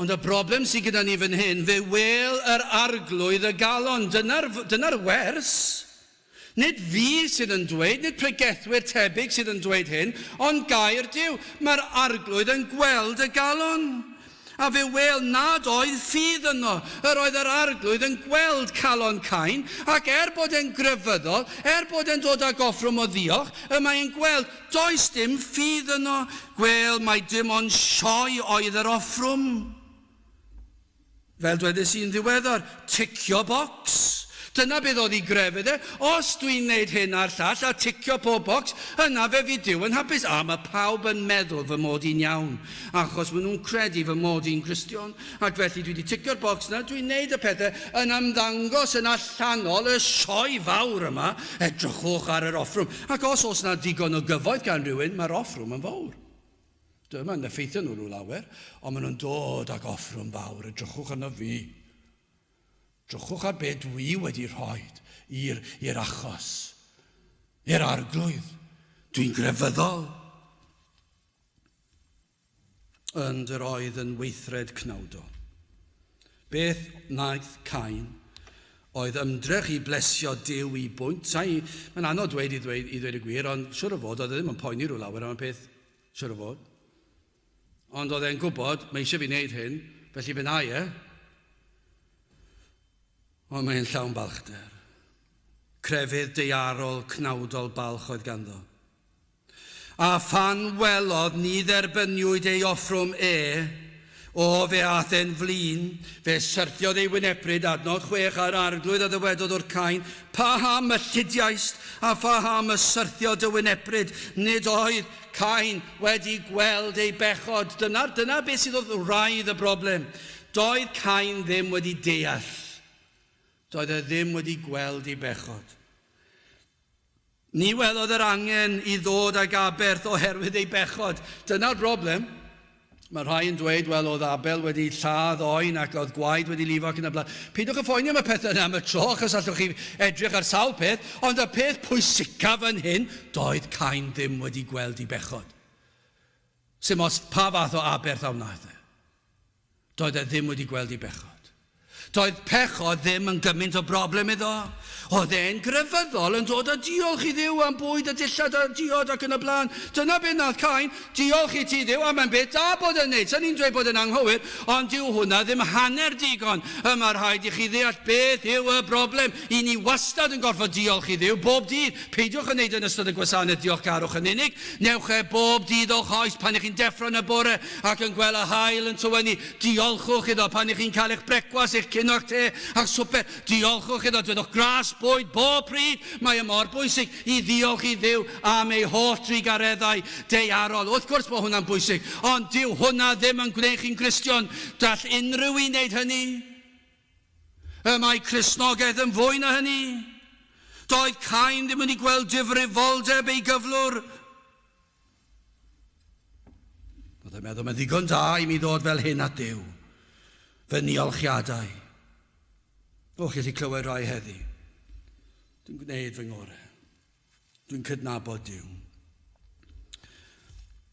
S1: Ond y broblem sydd gyda ni fan hyn, fe wêl yr arglwydd y galon. Dyna'r dyna wers. Nid fi sydd yn dweud, nid pregethwyr tebyg sydd yn dweud hyn, ond gair Duw. Mae'r arglwydd yn gweld y galon. A fe wêl nad oedd ffydd yno. Yr oedd yr arglwydd yn gweld calon Cain, ac er bod e'n grefyddol, er bod e'n dod ag offrwm o ddiolch, y mae'n gweld, does dim ffydd yno. Gwêl mai dim ond sioe oedd yr offrwm. Fel dwedes i'n ddiweddar, ticio bocs. Dyna beth oedd ei grefydd e. Os dwi'n neud hyn a'r llall a ticio pob bocs, yna fe fydd Duw yn hapus. A mae pawb yn meddwl fy mod i'n iawn, achos maen nhw'n credu fy mod i'n Gristion. Ac felly dwi wedi ticio'r bocs yna, dwi'n neud y pethau yn ymddangos yn allanol y sioe fawr yma, edrychwch ar yr offrwm. Ac os oes yna digon o gyfoeth gan rhywun, mae'r offrwm yn fawr. Dyma'n effeithio nhw rhyw lawer, ond maen nhw'n dod ag offrwm fawr, edrychwch arno fi. Drychwch ar be dwi wedi rhoi i'r, i'r achos, i'r arglwydd. Dwi'n grefyddol. Ond yr oedd yn weithred cnawdol. Beth wnaeth Cain oedd ymdrech i blesio Duw i bwynt. Sa'i, mae'n anodd dweud i ddweud, i ddweud y gwir, ond siwr o fod oedd e ddim yn poeni rhyw lawer am y peth, siwr o fod. Ond oedd e'n gwybod, mae eisiau fi wneud hyn, felly fe na i e. Ond mae'n llawn balchder. Crefydd deiarol, cnawdol balch oedd ganddo. A phan welodd ni dderbyniwyd ei offrwm e, o, fe aeth e'n flin, fe syrthiodd ei wynebryd, adnod 6, a'r arglwydd a ddywedodd wrth Cain, Paham y llidiaist, a phaham y syrthio dy wynebryd? Nid oedd Cain wedi gweld ei bechod. Dyna, dyna beth sydd wrth wraidd y broblem. Doedd Cain ddim wedi deall. Doedd e ddim wedi gweld ei bechod. Ni welodd yr angen i ddod ag aberth oherwydd ei bechod. Dyna'r broblem. Mae rhai yn dweud, wel, oedd Abel wedi lladd oen ac oedd gwaed wedi lifo ac yn y blaen. Peidiwch â phoeni am y pethau yna am y tro, achos allwch chi edrych ar sawl peth, ond y peth pwysicaf yn hyn, doedd Cain ddim wedi gweld ei bechod. Sim ots pa fath o aberth a wnaeth e. Doedd e ddim wedi gweld ei bechod. Doedd pechod ddim yn gymaint o broblem iddo. Oedd e'n grefyddol yn dod â diolch i Dduw am bwyd a dillad a diod ac yn y blaen. Dyna beth nath Cain, diolch i ti Dduw, a mae'n beth da bod yn neud. Sa'n ni'n dweud bod yn anghywir, ond dyw hwnna ddim hanner digon. Y mae rhaid i chi ddeall beth yw y broblem. I ni wastad yn gorfod diolch i Dduw bob dydd. Peidiwch yn neud yn ystod y gwasanaeth diolchgarwch yn unig. Newch e bob dydd o'ch oes pan ych chi'n deffro yn y bore ac yn gweld y haul yn tywynnu. Diolchwch iddo pan ych chi'n cael eich brecwast, eich cinio a'ch te a'ch swper. Diolchwch iddo, dwedwch gras bwyd bob pryd. Mae e mor bwysig i ddiolch i Dduw am ei holl drugareddau daearol. Wrth gwrs bod hwnna'n bwysig, ond dyw hwnna ddim yn gwneud chi'n Gristion. Gall unrhyw un wneud hynny. Y mae Cristnogaeth yn fwy na hynny. Doedd Cain ddim wedi gweld difrifoldeb ei gyflwr. Oedd e'n meddwl, mae'n ddigon da i mi ddod fel hyn at Dduw. Fy niolchiadau. O, chi allu clywed rhai heddi. Dwi'n gwneud fy ngorau. Dwi'n cydnabod Duw.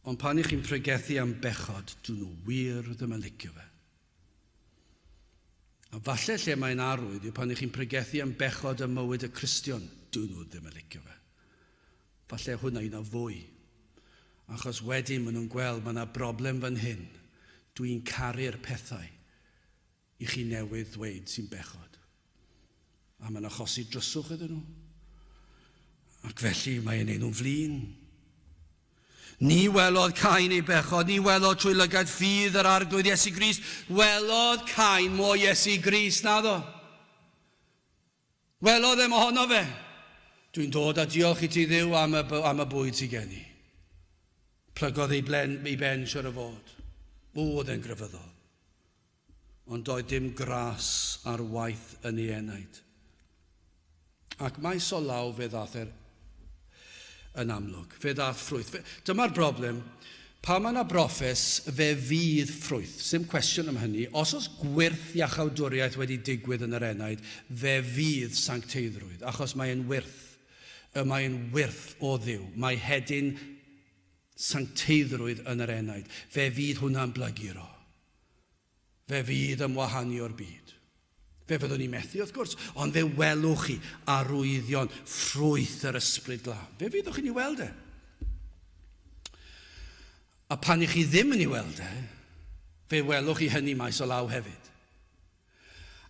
S1: Ond pan i chi'n pregethu am bechod, dyn nhw wir ddim yn licio fe. A falle lle mae'n arwydd yw pan ych chi'n pregethu am bechod ym mywyd y Cristion, dyn nhw ddim yn licio fe. Falle hwnna un o fwy. Achos wedyn maen nhw'n gweld mae yna broblem fan hyn. Dwi'n caru'r pethau i chi newydd ddweud sy'n bechod. A mae'n achosi dryswch iddyn nhw. Ac felly mae'n ei nhw'n flin. Ni welodd Cain ei bechod, ni welodd trwy lygaid ffydd yr Arglwydd Iesu Grist. Welodd Cain mo Iesu Grist, naddo. Welodd e mohono fe. Dwi'n dod a diolch i ti Dduw am y, am y bwyd sydd gen i. Plygodd ei, blen, ei ben siwr o fod. O, oedd e'n grefyddol. Ond doedd dim gras ar waith yn ei enaid. Ac maes o law fe ddaeth er yn amlwg. Fe ddaeth ffrwyth. Fe, dyma'r broblem. Pa mae yna broffes, fe fydd ffrwyth. Sim cwestiwn am hynny. Os oes gwyrth iachawdwriaeth wedi digwydd yn yr enaid, fe fydd sancteiddrwydd, achos mae'n wyrth. Y mae'n wyrth o Dduw. Mae hedyn sancteiddrwydd yn yr enaid. Fe fydd hwnna'n blaguro. Fe fydd ymwahanu o'r byd. Fe fyddwn ni'n methu, wrth gwrs, ond fe welwch chi arwyddion ffrwyth yr Ysbryd Glân. Fe fyddwch chi'n ei weld e. A pan i chi ddim yn ei weld e, fe welwch chi hynny maes o law hefyd.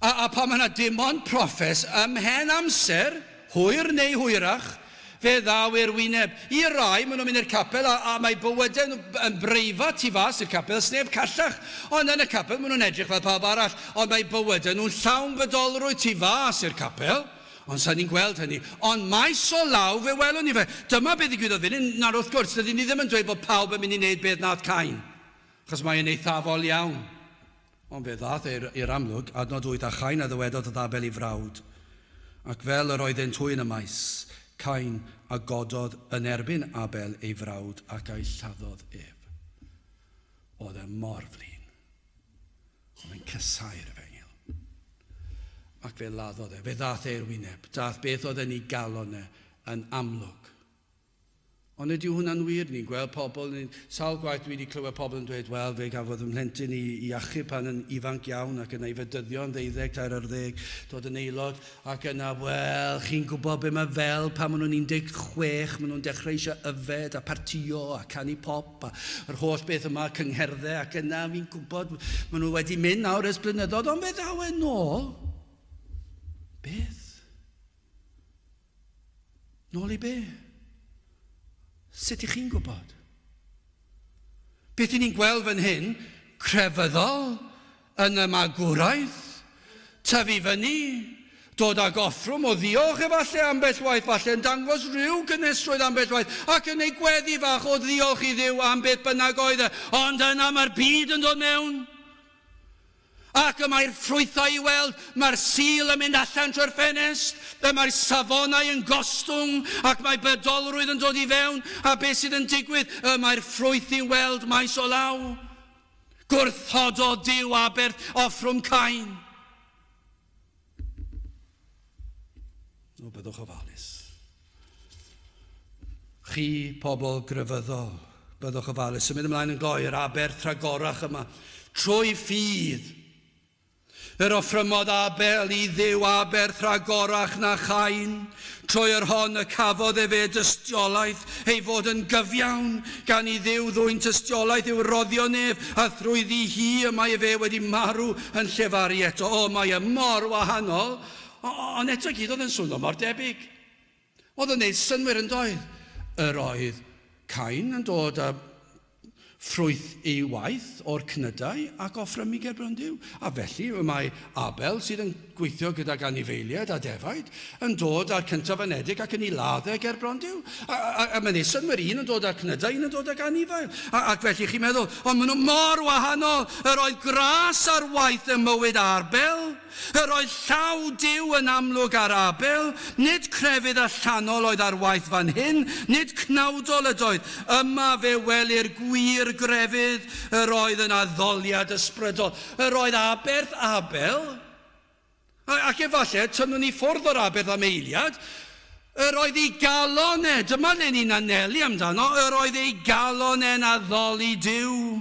S1: A, a pan mae yna dim ond proffes ymhen amser, hwyr neu hwyrach, fe ddaw i'r wyneb. I rai, maen nhw'n mynd i'r capel a, a mae bywydau nhw yn breifat tu fas i'r capel, sneb callach. Ond yn y capel, maen nhw'n edrych fel pawb arall, ond mae bywydau nhw'n llawn bydolrwydd tu fas i'r capel. Ond sa'n ni'n gweld hynny. Ond maes o law fe welwn ni fe. Dyma beth ddigwyddodd fan hyn. Nawr wrth gwrs, dydyn ni ddim yn dweud bod pawb yn mynd i wneud beth nath Cain. Achos mae e'n eithafol iawn. Ond fe ddaeth e i'r amlwg, adnod 8, a Chain a ddywedodd wrth Abel ei frawd. Ac fel yr oeddent hwy yn y maes, Cain a gododd yn erbyn Abel ei frawd ac a'i lladdodd ef. Oedd e mor flin. Oedd e'n casáu'r efengyl. Ac fe laddodd e. Fe ddaeth e i'r wyneb. Daeth beth oedd yn ei galon e yn amlwg. Ond nid yw hwnna'n wir. Ni'n gweld pobl, ni, sawl gwaith dwi wedi clywed pobl yn dweud, wel, fe gafodd fy mhlentyn i, i achub pan yn ifanc iawn ac yna i fedyddio yn ddeuddeg, tair ar ddeg, dod yn aelod, ac yna, wel, chi'n gwybod be mae fel pan maen nhw'n 16, maen nhw'n dechrau eisiau yfed a partio a canu pop a yr holl beth yma, cyngherddau, ac yna fi'n gwybod, maen nhw wedi mynd nawr ers blynyddoedd, ond fe ddaw e nôl. Beth? Nôl i be? Sut ych chi'n gwybod? Beth i ni'n gweld fan hyn, crefyddol, yn y magwraeth, tyfu fyny, dod ag offrwm o ddiolch efallai ambell waith, falle yn dangos rhyw gynesrwydd ambell waith, ac yn ei gweddi fach o ddiolch i Dduw am beth bynnag oedd e. Ond yna mae'r byd yn dod mewn. Ac y mae'r ffrwythau i weld, mae'r sil yn mynd allan trwy'r ffenest, y mae'r safonau yn gostwng, ac mae bydolrwydd yn dod i fewn, a beth sydd yn digwydd? Y mae'r ffrwyth i'w weld maes o law. Gwrthododd Duw aberth offrwm Cain. O, byddwch ofalus. Chi, pobl grefyddol, byddwch ofalus. Symud ymlaen yn gloi, yr aberth rhagorach yma. Trwy ffydd, Yr offrymodd Abel i Dduw aberth rhagorach na Chain, trwy yr hon y cafodd efe dystiolaeth ei fod yn gyfiawn, gan i Dduw ddwyn tystiolaeth i'w roddion ef, a thrwyddi hi y mae efe wedi marw yn llefaru eto. O, mae e mor wahanol, ond eto i gyd oedd yn swno mor debyg. Oedd yn neud synnwyr yn doedd? Yr oedd Cain yn dod â ffrwyth ei waith o'r cnydau ac offrymu gerbron Duw. A felly y mae Abel, sydd yn gweithio gydag anifeiliaid a defaid, yn dod â'r cyntaf anedig ac yn ei ladd e gerbron Duw. A, a, a mae'n ei synnwyr, un yn dod â'r cnydau, un yn dod ag anifail. A, ac felly chi'n meddwl, ond maen nhw mor wahanol. Yr oedd gras ar waith ym mywyd Abel. Yr oedd llaw Duw yn amlwg ar Abel, nid crefydd allanol oedd ar waith fan hyn, nid cnawdol ydoedd. Yma fe welir gwir grefydd, yr oedd yn addoliad ysbrydol. Yr oedd aberth Abel, ac efallai tynnwn ni ffwrdd o'r aberth am eiliad, yr oedd ei galon e, dyma le ni'n anelu amdano, yr oedd ei galon e'n addoli Duw.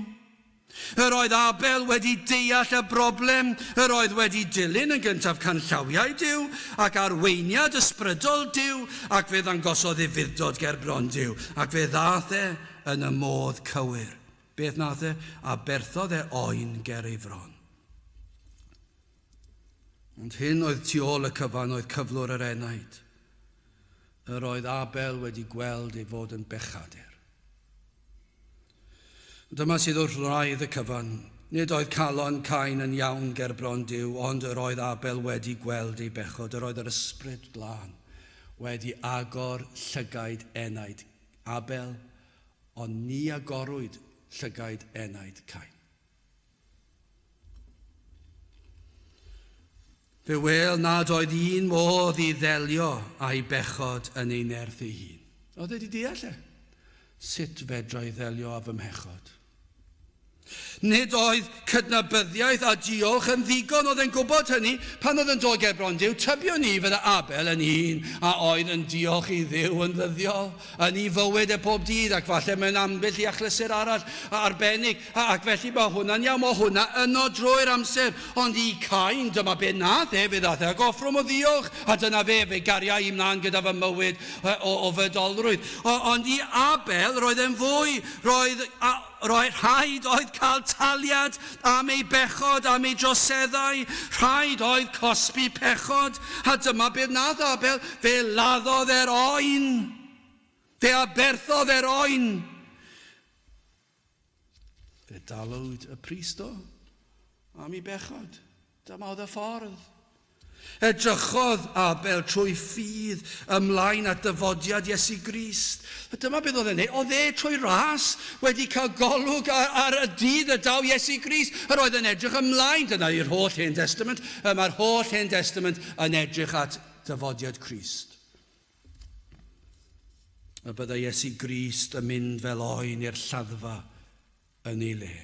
S1: Yr oedd Abel wedi deall y broblem, yr oedd wedi dilyn yn gyntaf canllawiau Duw ac arweiniad ysbrydol Duw, ac fe ddangosodd ufudd-dod ger bron Duw, ac fe ddaeth e yn y modd cywir. Beth nath e? Aberthodd e oen ger ei fron. Ond hyn oedd tu ôl y cyfan oedd cyflwr yr enaid. Yr oedd Abel wedi gweld ei fod yn bechadur. Dyma sydd wrth wraidd y cyfan. Nid oedd calon Cain yn iawn ger bron Duw, ond yr oedd Abel wedi gweld ei bechod. Yr oedd yr Ysbryd Glân wedi agor llygaid enaid Abel, ond ni agorwyd llygaid enaid Cain. Fe wêl nad oedd un modd i ddelio â'i bechod yn ei nerth ei hun. Oedd e wedi deall e? Sut fedra i ddelio â fy mhechod? Nid oedd cydnabyddiaeth a diolch yn ddigon, oedd e'n gwybod hynny pan oedd yn dod ger bron Duw. Tybiwn ni fydde Abel yn un a oedd yn diolch i Dduw yn ddyddiol, yn ei fywyd e pob dydd, ac falle mewn ambell i achlysur arall arbennig. Ac felly mae hwnna'n iawn, mae hwnna yno drwy'r amser. Ond i Cain, dyma be nath e, fe ddath e ag offrwm o ddiolch, a dyna fe, fe garia i mlaen gyda fy mywyd o, o fydolrwydd. O, ond i Abel, roedd e'n fwy, roedd, a, roedd rhaid oedd cael taliad am ei bechod, am ei droseddau, rhaid oedd cosbi pechod, a dyma beth nath Abel, fe laddodd e'r oen. Fe aberthodd e'r oen. Fe dalwyd y pris do am ei bechod. Dyma oedd y ffordd. Edrychodd Abel trwy ffydd ymlaen at dyfodiad Iesu Grist. A dyma beth oedd e'n neud. Oedd e trwy ras wedi cael golwg ar, ar y dydd y daw Iesu Grist. Yr oedd yn edrych ymlaen. Dyna i'r holl Hen Testament. Mae'r holl Hen Testament yn edrych at dyfodiad Crist. Y byddai Iesu Grist yn mynd fel oen i'r lladdfa yn ei le.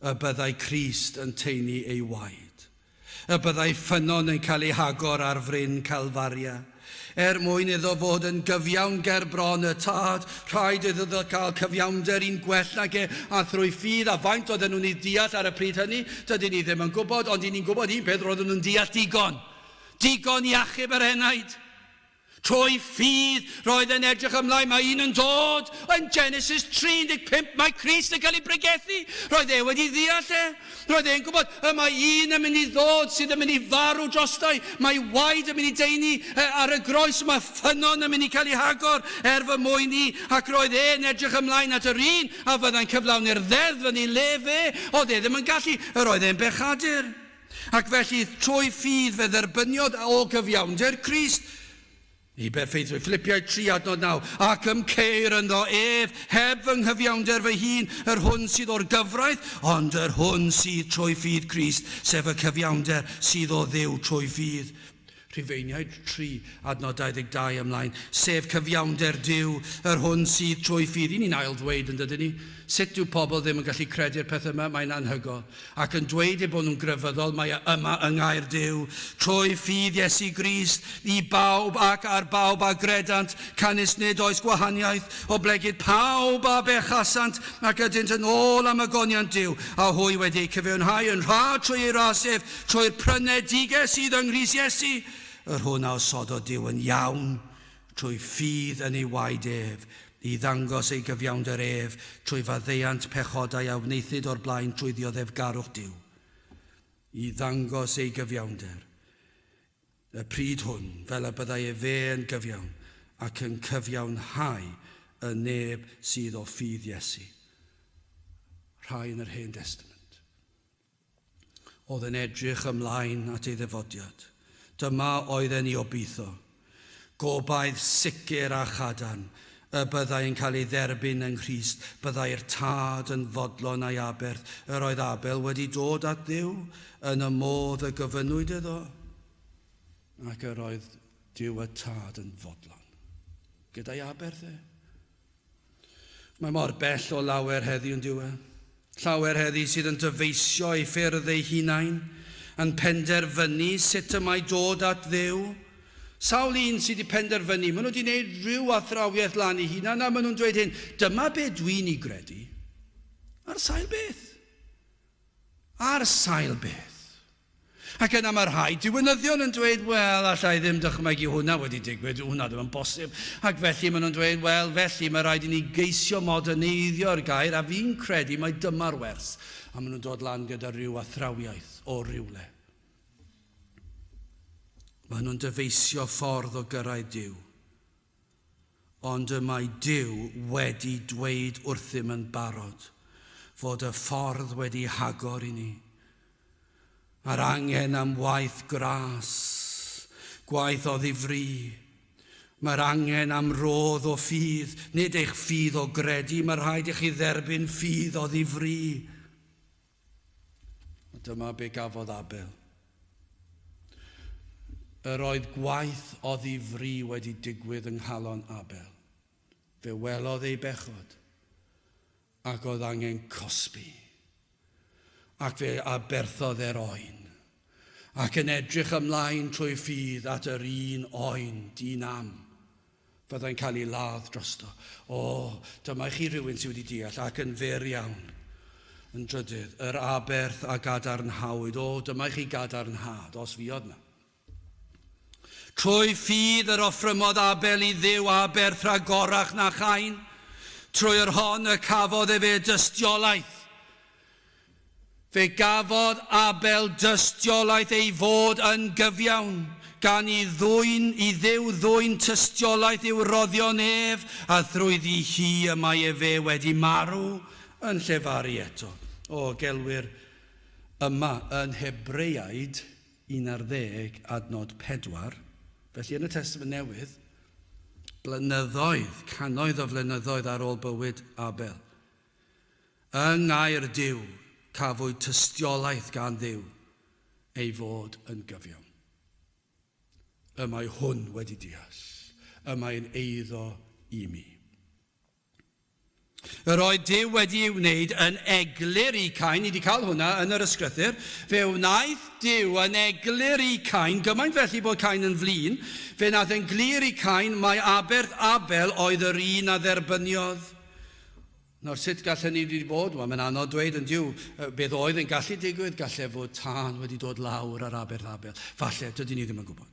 S1: Y byddai Crist yn taenu ei waed. Y byddai ffynnon yn cael ei hagor ar fryn Calfaria. Er mwyn iddo fod yn gyfiawn ger bron y Tad, rhaid iddo ddo cael cyfiawnder un gwell nag e, a thrwy ffydd, a faint oedden nhw'n ei deall ar y pryd hynny, dydyn ni ddim yn gwybod, ond i ni'n gwybod un peth, roedden nhw'n deall digon. Digon i achub yr enaid. Trwy ffydd, roedd e'n edrych ymlaen, mae un yn dod. Yn Genesis 35, mae Crist yn cael ei bregethu. Roedd e wedi ddeall e. Roedd e'n gwybod, y mae un yn mynd i ddod sydd yn mynd i farw drostai. Mae waed yn mynd i deini ar y groes, mae ffynnon yn mynd i cael ei hagor er fy mwyn i. Ac roedd e'n edrych ymlaen at yr un a fyddai'n cyflawni'r ddeddf yn ei le fe. Oedd e ddim yn gallu, yr oedd e'n bechadur. Ac felly, trwy ffydd fe dderbyniodd o gyfiawnder Crist i berffeithrwydd. Philippiaid 3 adnod 9. Ac ym ceir ynddo ef, heb fy nghyfiawnder fy hun, yr hwn sydd o'r gyfraith, ond yr hwn sydd trwy ffydd Crist, sef y cyfiawnder sydd o Dduw trwy ffydd. Rhufeiniaid 3, adnod 22 ymlaen, sef cyfiawnder Duw, yr hwn sydd trwy ffydd. I ni'n ail ddweud yn dydyn ni? Sut dyw pobl ddim yn gallu credu'r peth yma? Mae'n anhygoel. Ac yn dweud eu bod nhw'n grefyddol, mae e yma yng ngair Duw. Trwy ffydd Iesu Grist, i bawb ac ar bawb a gredant, canys nid oes gwahaniaeth, oblegid pawb a bechasant ac ydynt yn ôl am ogoniant Duw, a hwy wedi eu cyfiawnhau yn rhad trwy ei ras ef, Trwy'r prynedigaeth sydd yng Nghrist Iesu, yr hwn a osododd Duw yn iawn trwy ffydd yn ei waed ef, i ddangos ei gyfiawnder ef trwy faddeuant pechodau a wnaethid o'r blaen trwy ddioddefgarwch Duw, i ddangos ei gyfiawnder y pryd hwn, fel y byddai efe yn gyfiawn ac yn cyfiawnhau y neb sydd o ffydd Iesu. Rhai yn yr Hen Destament. Oedd yn edrych ymlaen at ei ddyfodiad. Dyma oedd e'n ei obeithio. Gobaith sicr a chadarn y byddai yn cael ei dderbyn yng Nghrist, byddai'r Tad yn fodlon â'i aberth. Yr oedd Abel wedi dod at Dduw yn y modd y gofynnwyd iddo, ac yr oedd Duw y Tad yn fodlon gyda'i aberth e. Mae mor bell o lawer heddiw yn dyw e? Llawer heddi sydd yn dyfeisio eu ffyrdd eu hunain, yn penderfynu sut y mae dod at Dduw. Sawl un sydd wedi penderfynu, maen nhw wedi gwneud rhyw athrawiaeth lan eu hunain a maen nhw'n dweud hyn, dyma be dwi'n ei gredu. Ar sail beth? Ar sail beth? Ac yna mae rhai diwinyddion yn dweud, wel, alla i ddim dychmygu hwnna wedi digwydd, hwnna ddim yn bosib. Ac felly maen nhw'n dweud, wel, felly mae rhaid i ni geisio moderneiddio'r gair, a fi'n credu mai dyma'r wers. A maen nhw'n dod lan gyda rhyw athrawiaeth o rywle. Maen nhw'n dyfeisio ffordd o gyrraedd Duw. Ond y mae Duw wedi dweud wrthym yn barod fod y ffordd wedi hagor i ni. Mae'r angen am waith gras, gwaith o ddifri. Mae'r angen am rodd o ffydd, nid eich ffydd o gredu, mae rhaid i chi dderbyn ffydd o ddifri. A dyma be gafodd Abel. Yr oedd gwaith o ddifri wedi digwydd yng nghalon Abel. Fe welodd ei bechod, ac oedd angen cosbi. Ac fe aberthodd e'r oen, ac yn edrych ymlaen trwy ffydd at yr un oen di-nam fyddai'n cael ei ladd drosto. O, dyma i chi rhywun sydd wedi deall, ac yn fyr iawn. Yn drydydd, yr aberth a gadarnhawyd. O, dyma i chi gadarnhad, os fuodd na. Trwy ffydd yr offrymodd Abel i Dduw aberth rhagorach na Chain, trwy yr hon y cafodd efe dystiolaeth. Fe gafodd Abel dystiolaeth ei fod yn gyfiawn, gan i ddwyn, i Dduw ddwyn tystiolaeth i'w roddion ef, a thrwyddi hi y mae efe wedi marw yn llefaru eto. O, gelwir yma yn Hebreaid. 11 adnod 4, felly yn y Testament Newydd, blynyddoedd, cannoedd o flynyddoedd ar ôl bywyd Abel, yng ngair Duw cafwyd tystiolaeth gan Dduw ei fod yn gyfiawn. Y mae hwn wedi deall, y mae'n eiddo i mi. Yr oedd Duw wedi ei wneud yn eglur i Cain, ni wedi cael hwnna yn yr ysgrythur, fe wnaeth Duw yn eglur i Cain, gymaint felly bod Cain yn flin, fe wnaeth yn glir i Cain mai aberth Abel oedd yr un a dderbyniodd. Nawr, sut gall hynny wedi bod? Wel, mae'n anodd dweud yn diw. Beth oedd yn gallu digwydd? Gallai fod tân wedi dod lawr ar aberth Abel. Falle, dydyn ni ddim yn gwybod.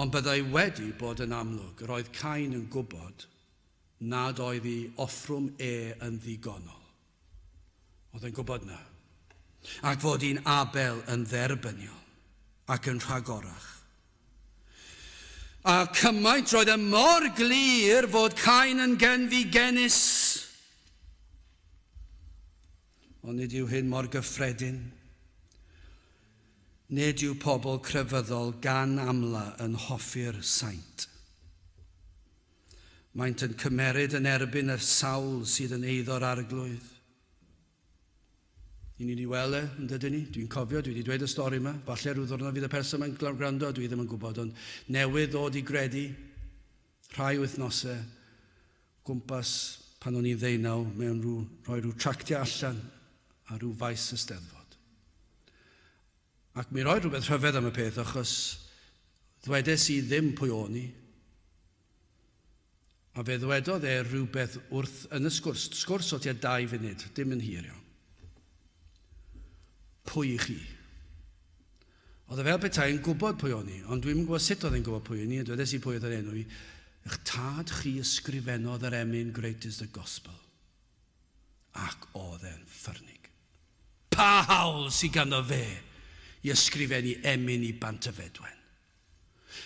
S1: Ond byddai wedi bod yn amlwg, roedd Cain yn gwybod nad oedd ei offrwm e yn ddigonol. Oedd e'n gwybod na. Ac fod un Abel yn dderbyniol ac yn rhagorach. A cymaint roedd e mor glir fod Cain yn genfigenus. Ond nid yw hyn mor gyffredin. Nid yw pobl crefyddol gan amla yn hoffi'r saint. Maent yn cymeryd yn erbyn y sawl sydd yn eiddo'r Arglwydd. I ni wedi weld e, yn dydyn ni? Dwi'n cofio, dwi wedi dweud y stori yma. Falle rhyw ddwrnod fydd y person yma'n gwrando, dwi ddim yn gwybod, ond newydd ddod i gredu rhai wythnosau gwmpas pan o'n i'n ddeunaw mewn rhyw, rhoi rhyw tractiau allan ar rhyw faes y Steddfod. Ac mi roedd rhywbeth rhyfedd am y peth achos ddwedes i ddim pwy o'n i. A fe ddwedodd e rhywbeth wrth yn y sgwrs, sgwrs o tua 2 funud, dim yn hir iawn. Pwy i chi? Oedd e fel petai yn gwybod pwy o'n i, ond dwi'm yn gwybod sut oedd e'n gwybod pwy o'n i, a dwedes i pwy oedd yr enw i. Eich tad chi ysgrifennodd yr emyn Great is the Gospel. Ac oedd e'n ffyrnig. Pa hawl sydd ganddo fe i ysgrifennu emyn i Bantyfedwen?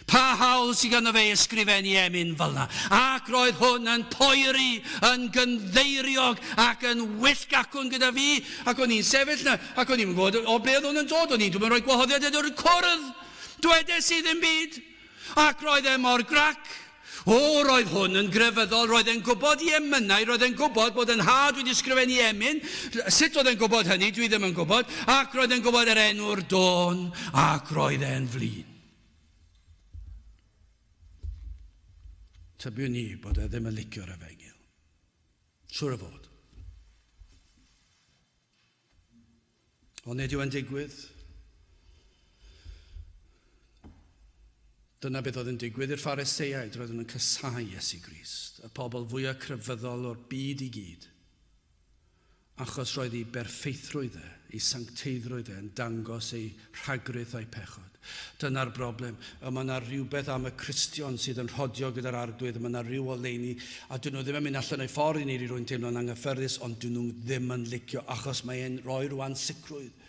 S1: Pa hawl sydd ganddo fe i ysgrifennu emyn fel yna? Ac roedd hwn yn poeri, yn gynddeiriog ac yn wyllt gacwn gyda fi. Ac o'n i'n sefyll yna, ac o'n i'n gwybod o ble oedd hwn yn dod. O'n i'n dwi'n rhoi gwahoddiad iddo i'r cwrdd. Dwedes i ddim byd. Ac roedd e mor grac. O, roedd hwn yn grefyddol, roedd e'n gwybod i emynau, roedd e'n gwybod bod yn nhad wedi ysgrifennu emyn. Sut oedd e'n gwybod hynny, dwi ddim yn gwybod. Ac roedd e'n gwybod yr enw'r dôn, ac roedd e'n flin. Tybiwn i bod e ddim yn licio'r efengyl. Siŵr o fod. Ond nid yw e'n digwydd. Dyna beth oedd yn digwydd i'r Phariseiaid, roedden nhw'n casáu Iesu Grist, y pobl fwyaf crefyddol o'r byd i gyd, achos roedd ei berffeithrwydd e, ei sancteiddrwydd e yn dangos ei rhagrith a'i pechod. Dyna'r broblem. Y mae yna rhywbeth am y Cristion sydd yn rhodio gyda'r Arglwydd, mae yna rhyw oleuni, a dyn nhw ddim yn mynd allan o'i ffordd i wneud i rywun teimlo'n anghyffyrddus, ond dyn nhw ddim yn licio, achos mae e'n rhoi rhyw ansicrwydd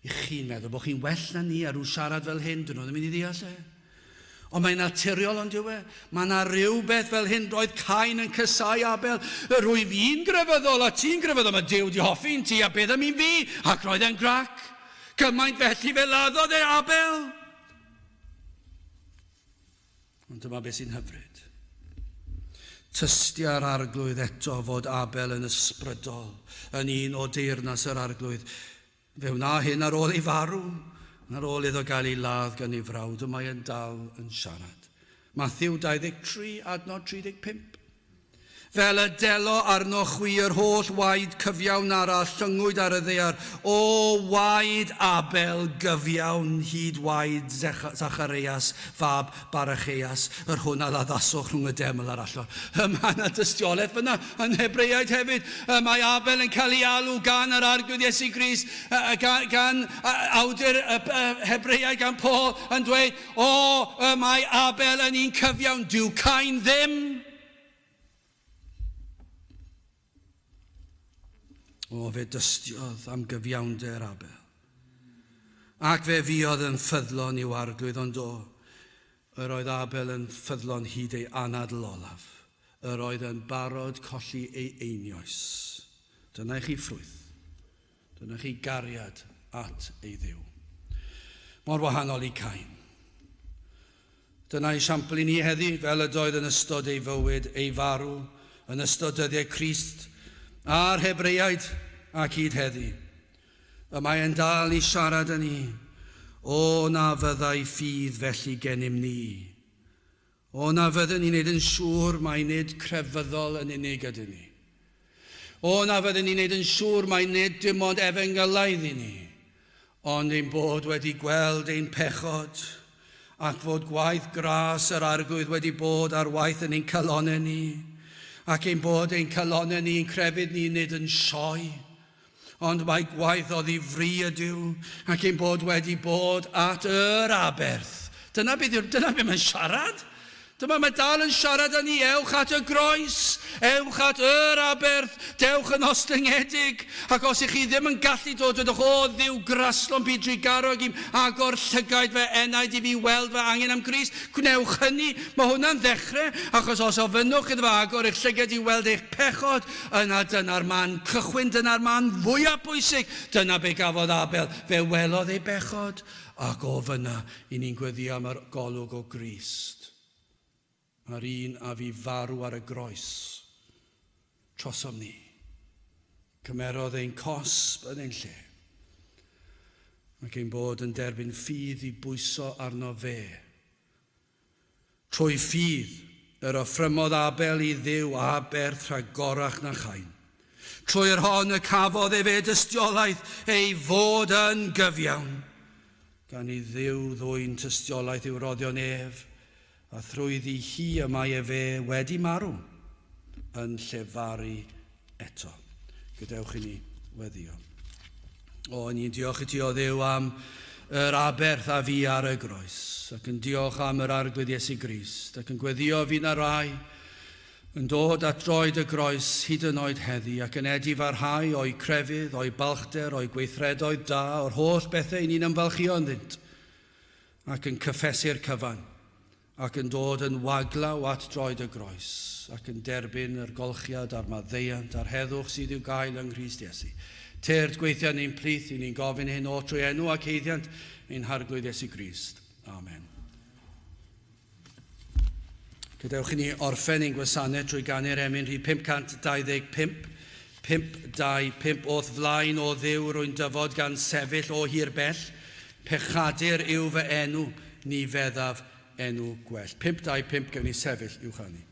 S1: i chi'n meddwl bod chi'n well na ni a rhyw siarad fel hyn, dyn nhw ddim yn mynd i ddeall e. Ond mae'n naturiol ond yw e? Mae yna rhywbeth fel hyn, roedd Cain yn cysau Abel, rwyf i'n grefyddol a ti'n grefyddol, mae Duw di hoffi'n ti a beth am un fi, ac roedd e'n grac. Gymaint felly fe laddodd e Abel. Ond dyma beth sy'n hyfryd. Tystia'r Arglwydd eto fod Abel yn ysbrydol, yn un o deyrnas yr Arglwydd. Fe wna hyn ar ôl ei farw, ar ôl iddo gael ei ladd gan ei frawd, y mae yn dal yn siarad. Mathew 23, adnod 35. Fel y delo arnoch chwi yr holl waed cyfiawn arall llyngwyd ar y ddaear, o waed Abel gyfiawn hyd waed Zachareias fab Baracheias, yr hwn a laddasoch rhwng y deml a'r allor. Y mae yna dystiolaeth fyna yn Hebreaid hefyd. Y mae Abel yn cael ei alw gan yr Arglwydd Iesu Grist, gan, gan awdur y Hebreaid, gan Paul, yn dweud, o, y mae Abel yn un cyfiawn, dyw Cain ddim. O, fe dystiodd am gyfiawnder Abel. Ac fe fuodd yn ffyddlon i'w arglwydd, ond o, yr oedd Abel yn ffyddlon hyd ei anadl olaf. Yr oedd yn barod colli ei einioes. Dyna i chi ffrwyth. Dyna chi gariad at ei Dduw. Mor wahanol i Cain. Dyna esiampl i ni heddi, fel ydoedd yn ystod ei fywyd, ei farw, yn ystod dyddiau Crist, a'r Hebreiaid ac hyd heddi. Y mae e'n dal i siarad â ni. O na fyddai ffydd felly gennym ni. O na fyddwn ni'n neud yn siŵr mai nid crefyddol yn unig ydyn ni. O na fyddwn ni'n neud yn siŵr mai nid dim ond efengylaidd i ni, ond ein bod wedi gweld ein pechod, ac fod gwaith gras yr Arglwydd wedi bod ar waith yn ein calonnau ni, ac ein bod ein calonnau ni, ein crefydd ni nid yn sioe, ond mae gwaith o ddifri ydyw, ac ein bod wedi bod at yr aberth. Dyna beth, dyna beth mae'n siarad. Dyma mae dal yn siarad â ni, ewch at y groes, ewch at yr aberth, dewch yn ostyngedig. Ac os ych chi ddim yn gallu dod, dwedwch, o Dduw graslon byd drugarog i'm agor llygaid fy enaid i fi weld fy angen am Grist. Gwnewch hynny, mae hwnna'n ddechrau, achos os ofynnwch iddo fo agor eich llygaid i weld eich pechod, yna dyna'r man cychwyn, dyna'r man fwyaf bwysig. Dyna be gafodd Abel, fe welodd ei bechod, ac o fyna i ni'n gweddio am yr golwg o Grist. Mae'r un a fu farw ar y groes trosom ni. Cymerodd ein cosb yn ein lle. Ac ein bod yn derbyn ffydd i bwyso arno fe. Trwy ffydd, yr offrymodd Abel i Dduw aberth rhagorach na Chain. Trwy yr hon y cafodd efe dystiolaeth ei fod yn gyfiawn. Gan i Dduw ddwyn tystiolaeth i'w roddion ef, a thrwyddi hi y mae efe wedi marw yn llefaru eto. Gadewch i ni weddio. O, ni'n diolch i ti o Dduw am yr aberth a fu ar y groes, ac yn diolch am yr Arglwydd Iesu Grist, ac yn gweddio fi na rai yn dod at droed y groes hyd yn oed heddi, ac yn edifarhau o'i crefydd, o'i balchder, o'i gweithredoedd da, o'r holl bethau i ni'n ymfalchio ynddynt, ac yn cyffesu'r cyfan, ac yn dod yn waglaw at droed y groes, ac yn derbyn yr golchiad a'r maddeuant a'r heddwch sydd i'w gael yng Nghrist Iesu. Tyrd gweithio yn ein plith, i ni'n gofyn hyn o trwy enw ac haeddiant ein Harglwydd Iesu Grist. Amen. Gadewch i ni orffen ein gwasanaeth trwy ganu'r emyn rhif 525, 525, O'th flaen o Dduw rwy'n dyfod gan sefyll o hir bell, pechadur yw fy enw, ni feddaf enw gwell. 525, gewn ni sefyll i'w chanu.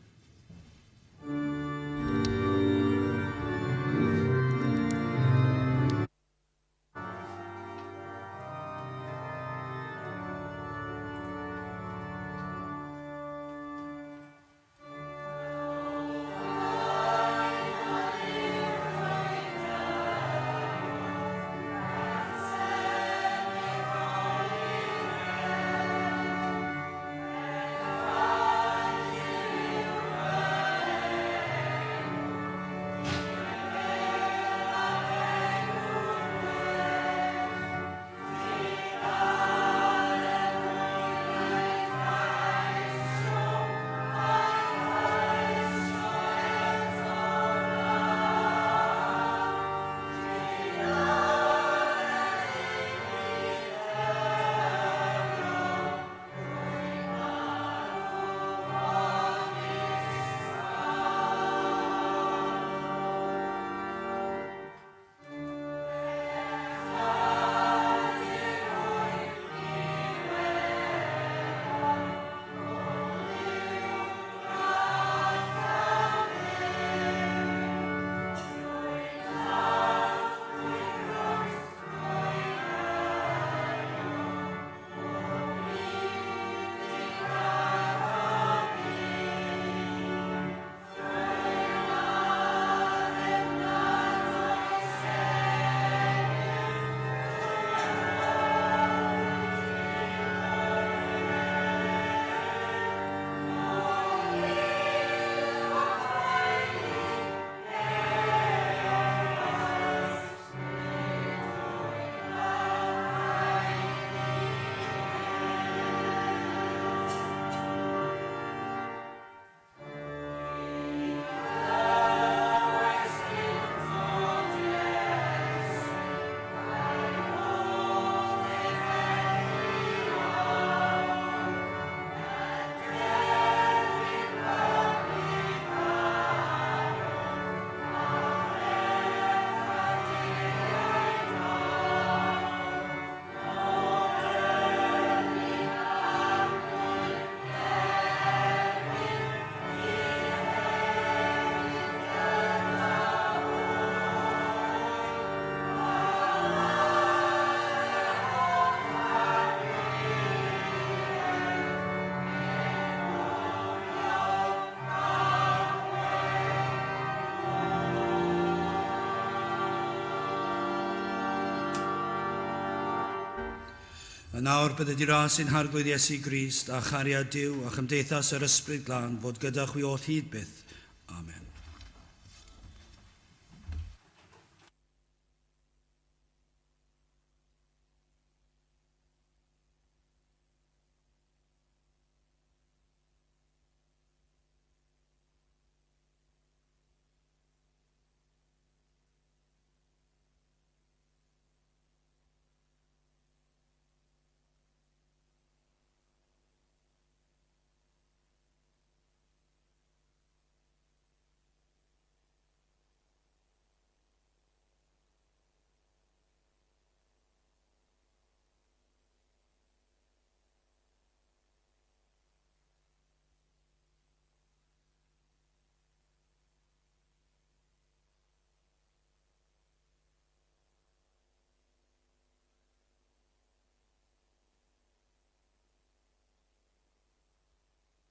S1: A nawr bydded i ras ein Harglwydd Iesu Grist a chariad Duw a chymdeithas yr Ysbryd Glân fod gyda chwi oll hyd byth.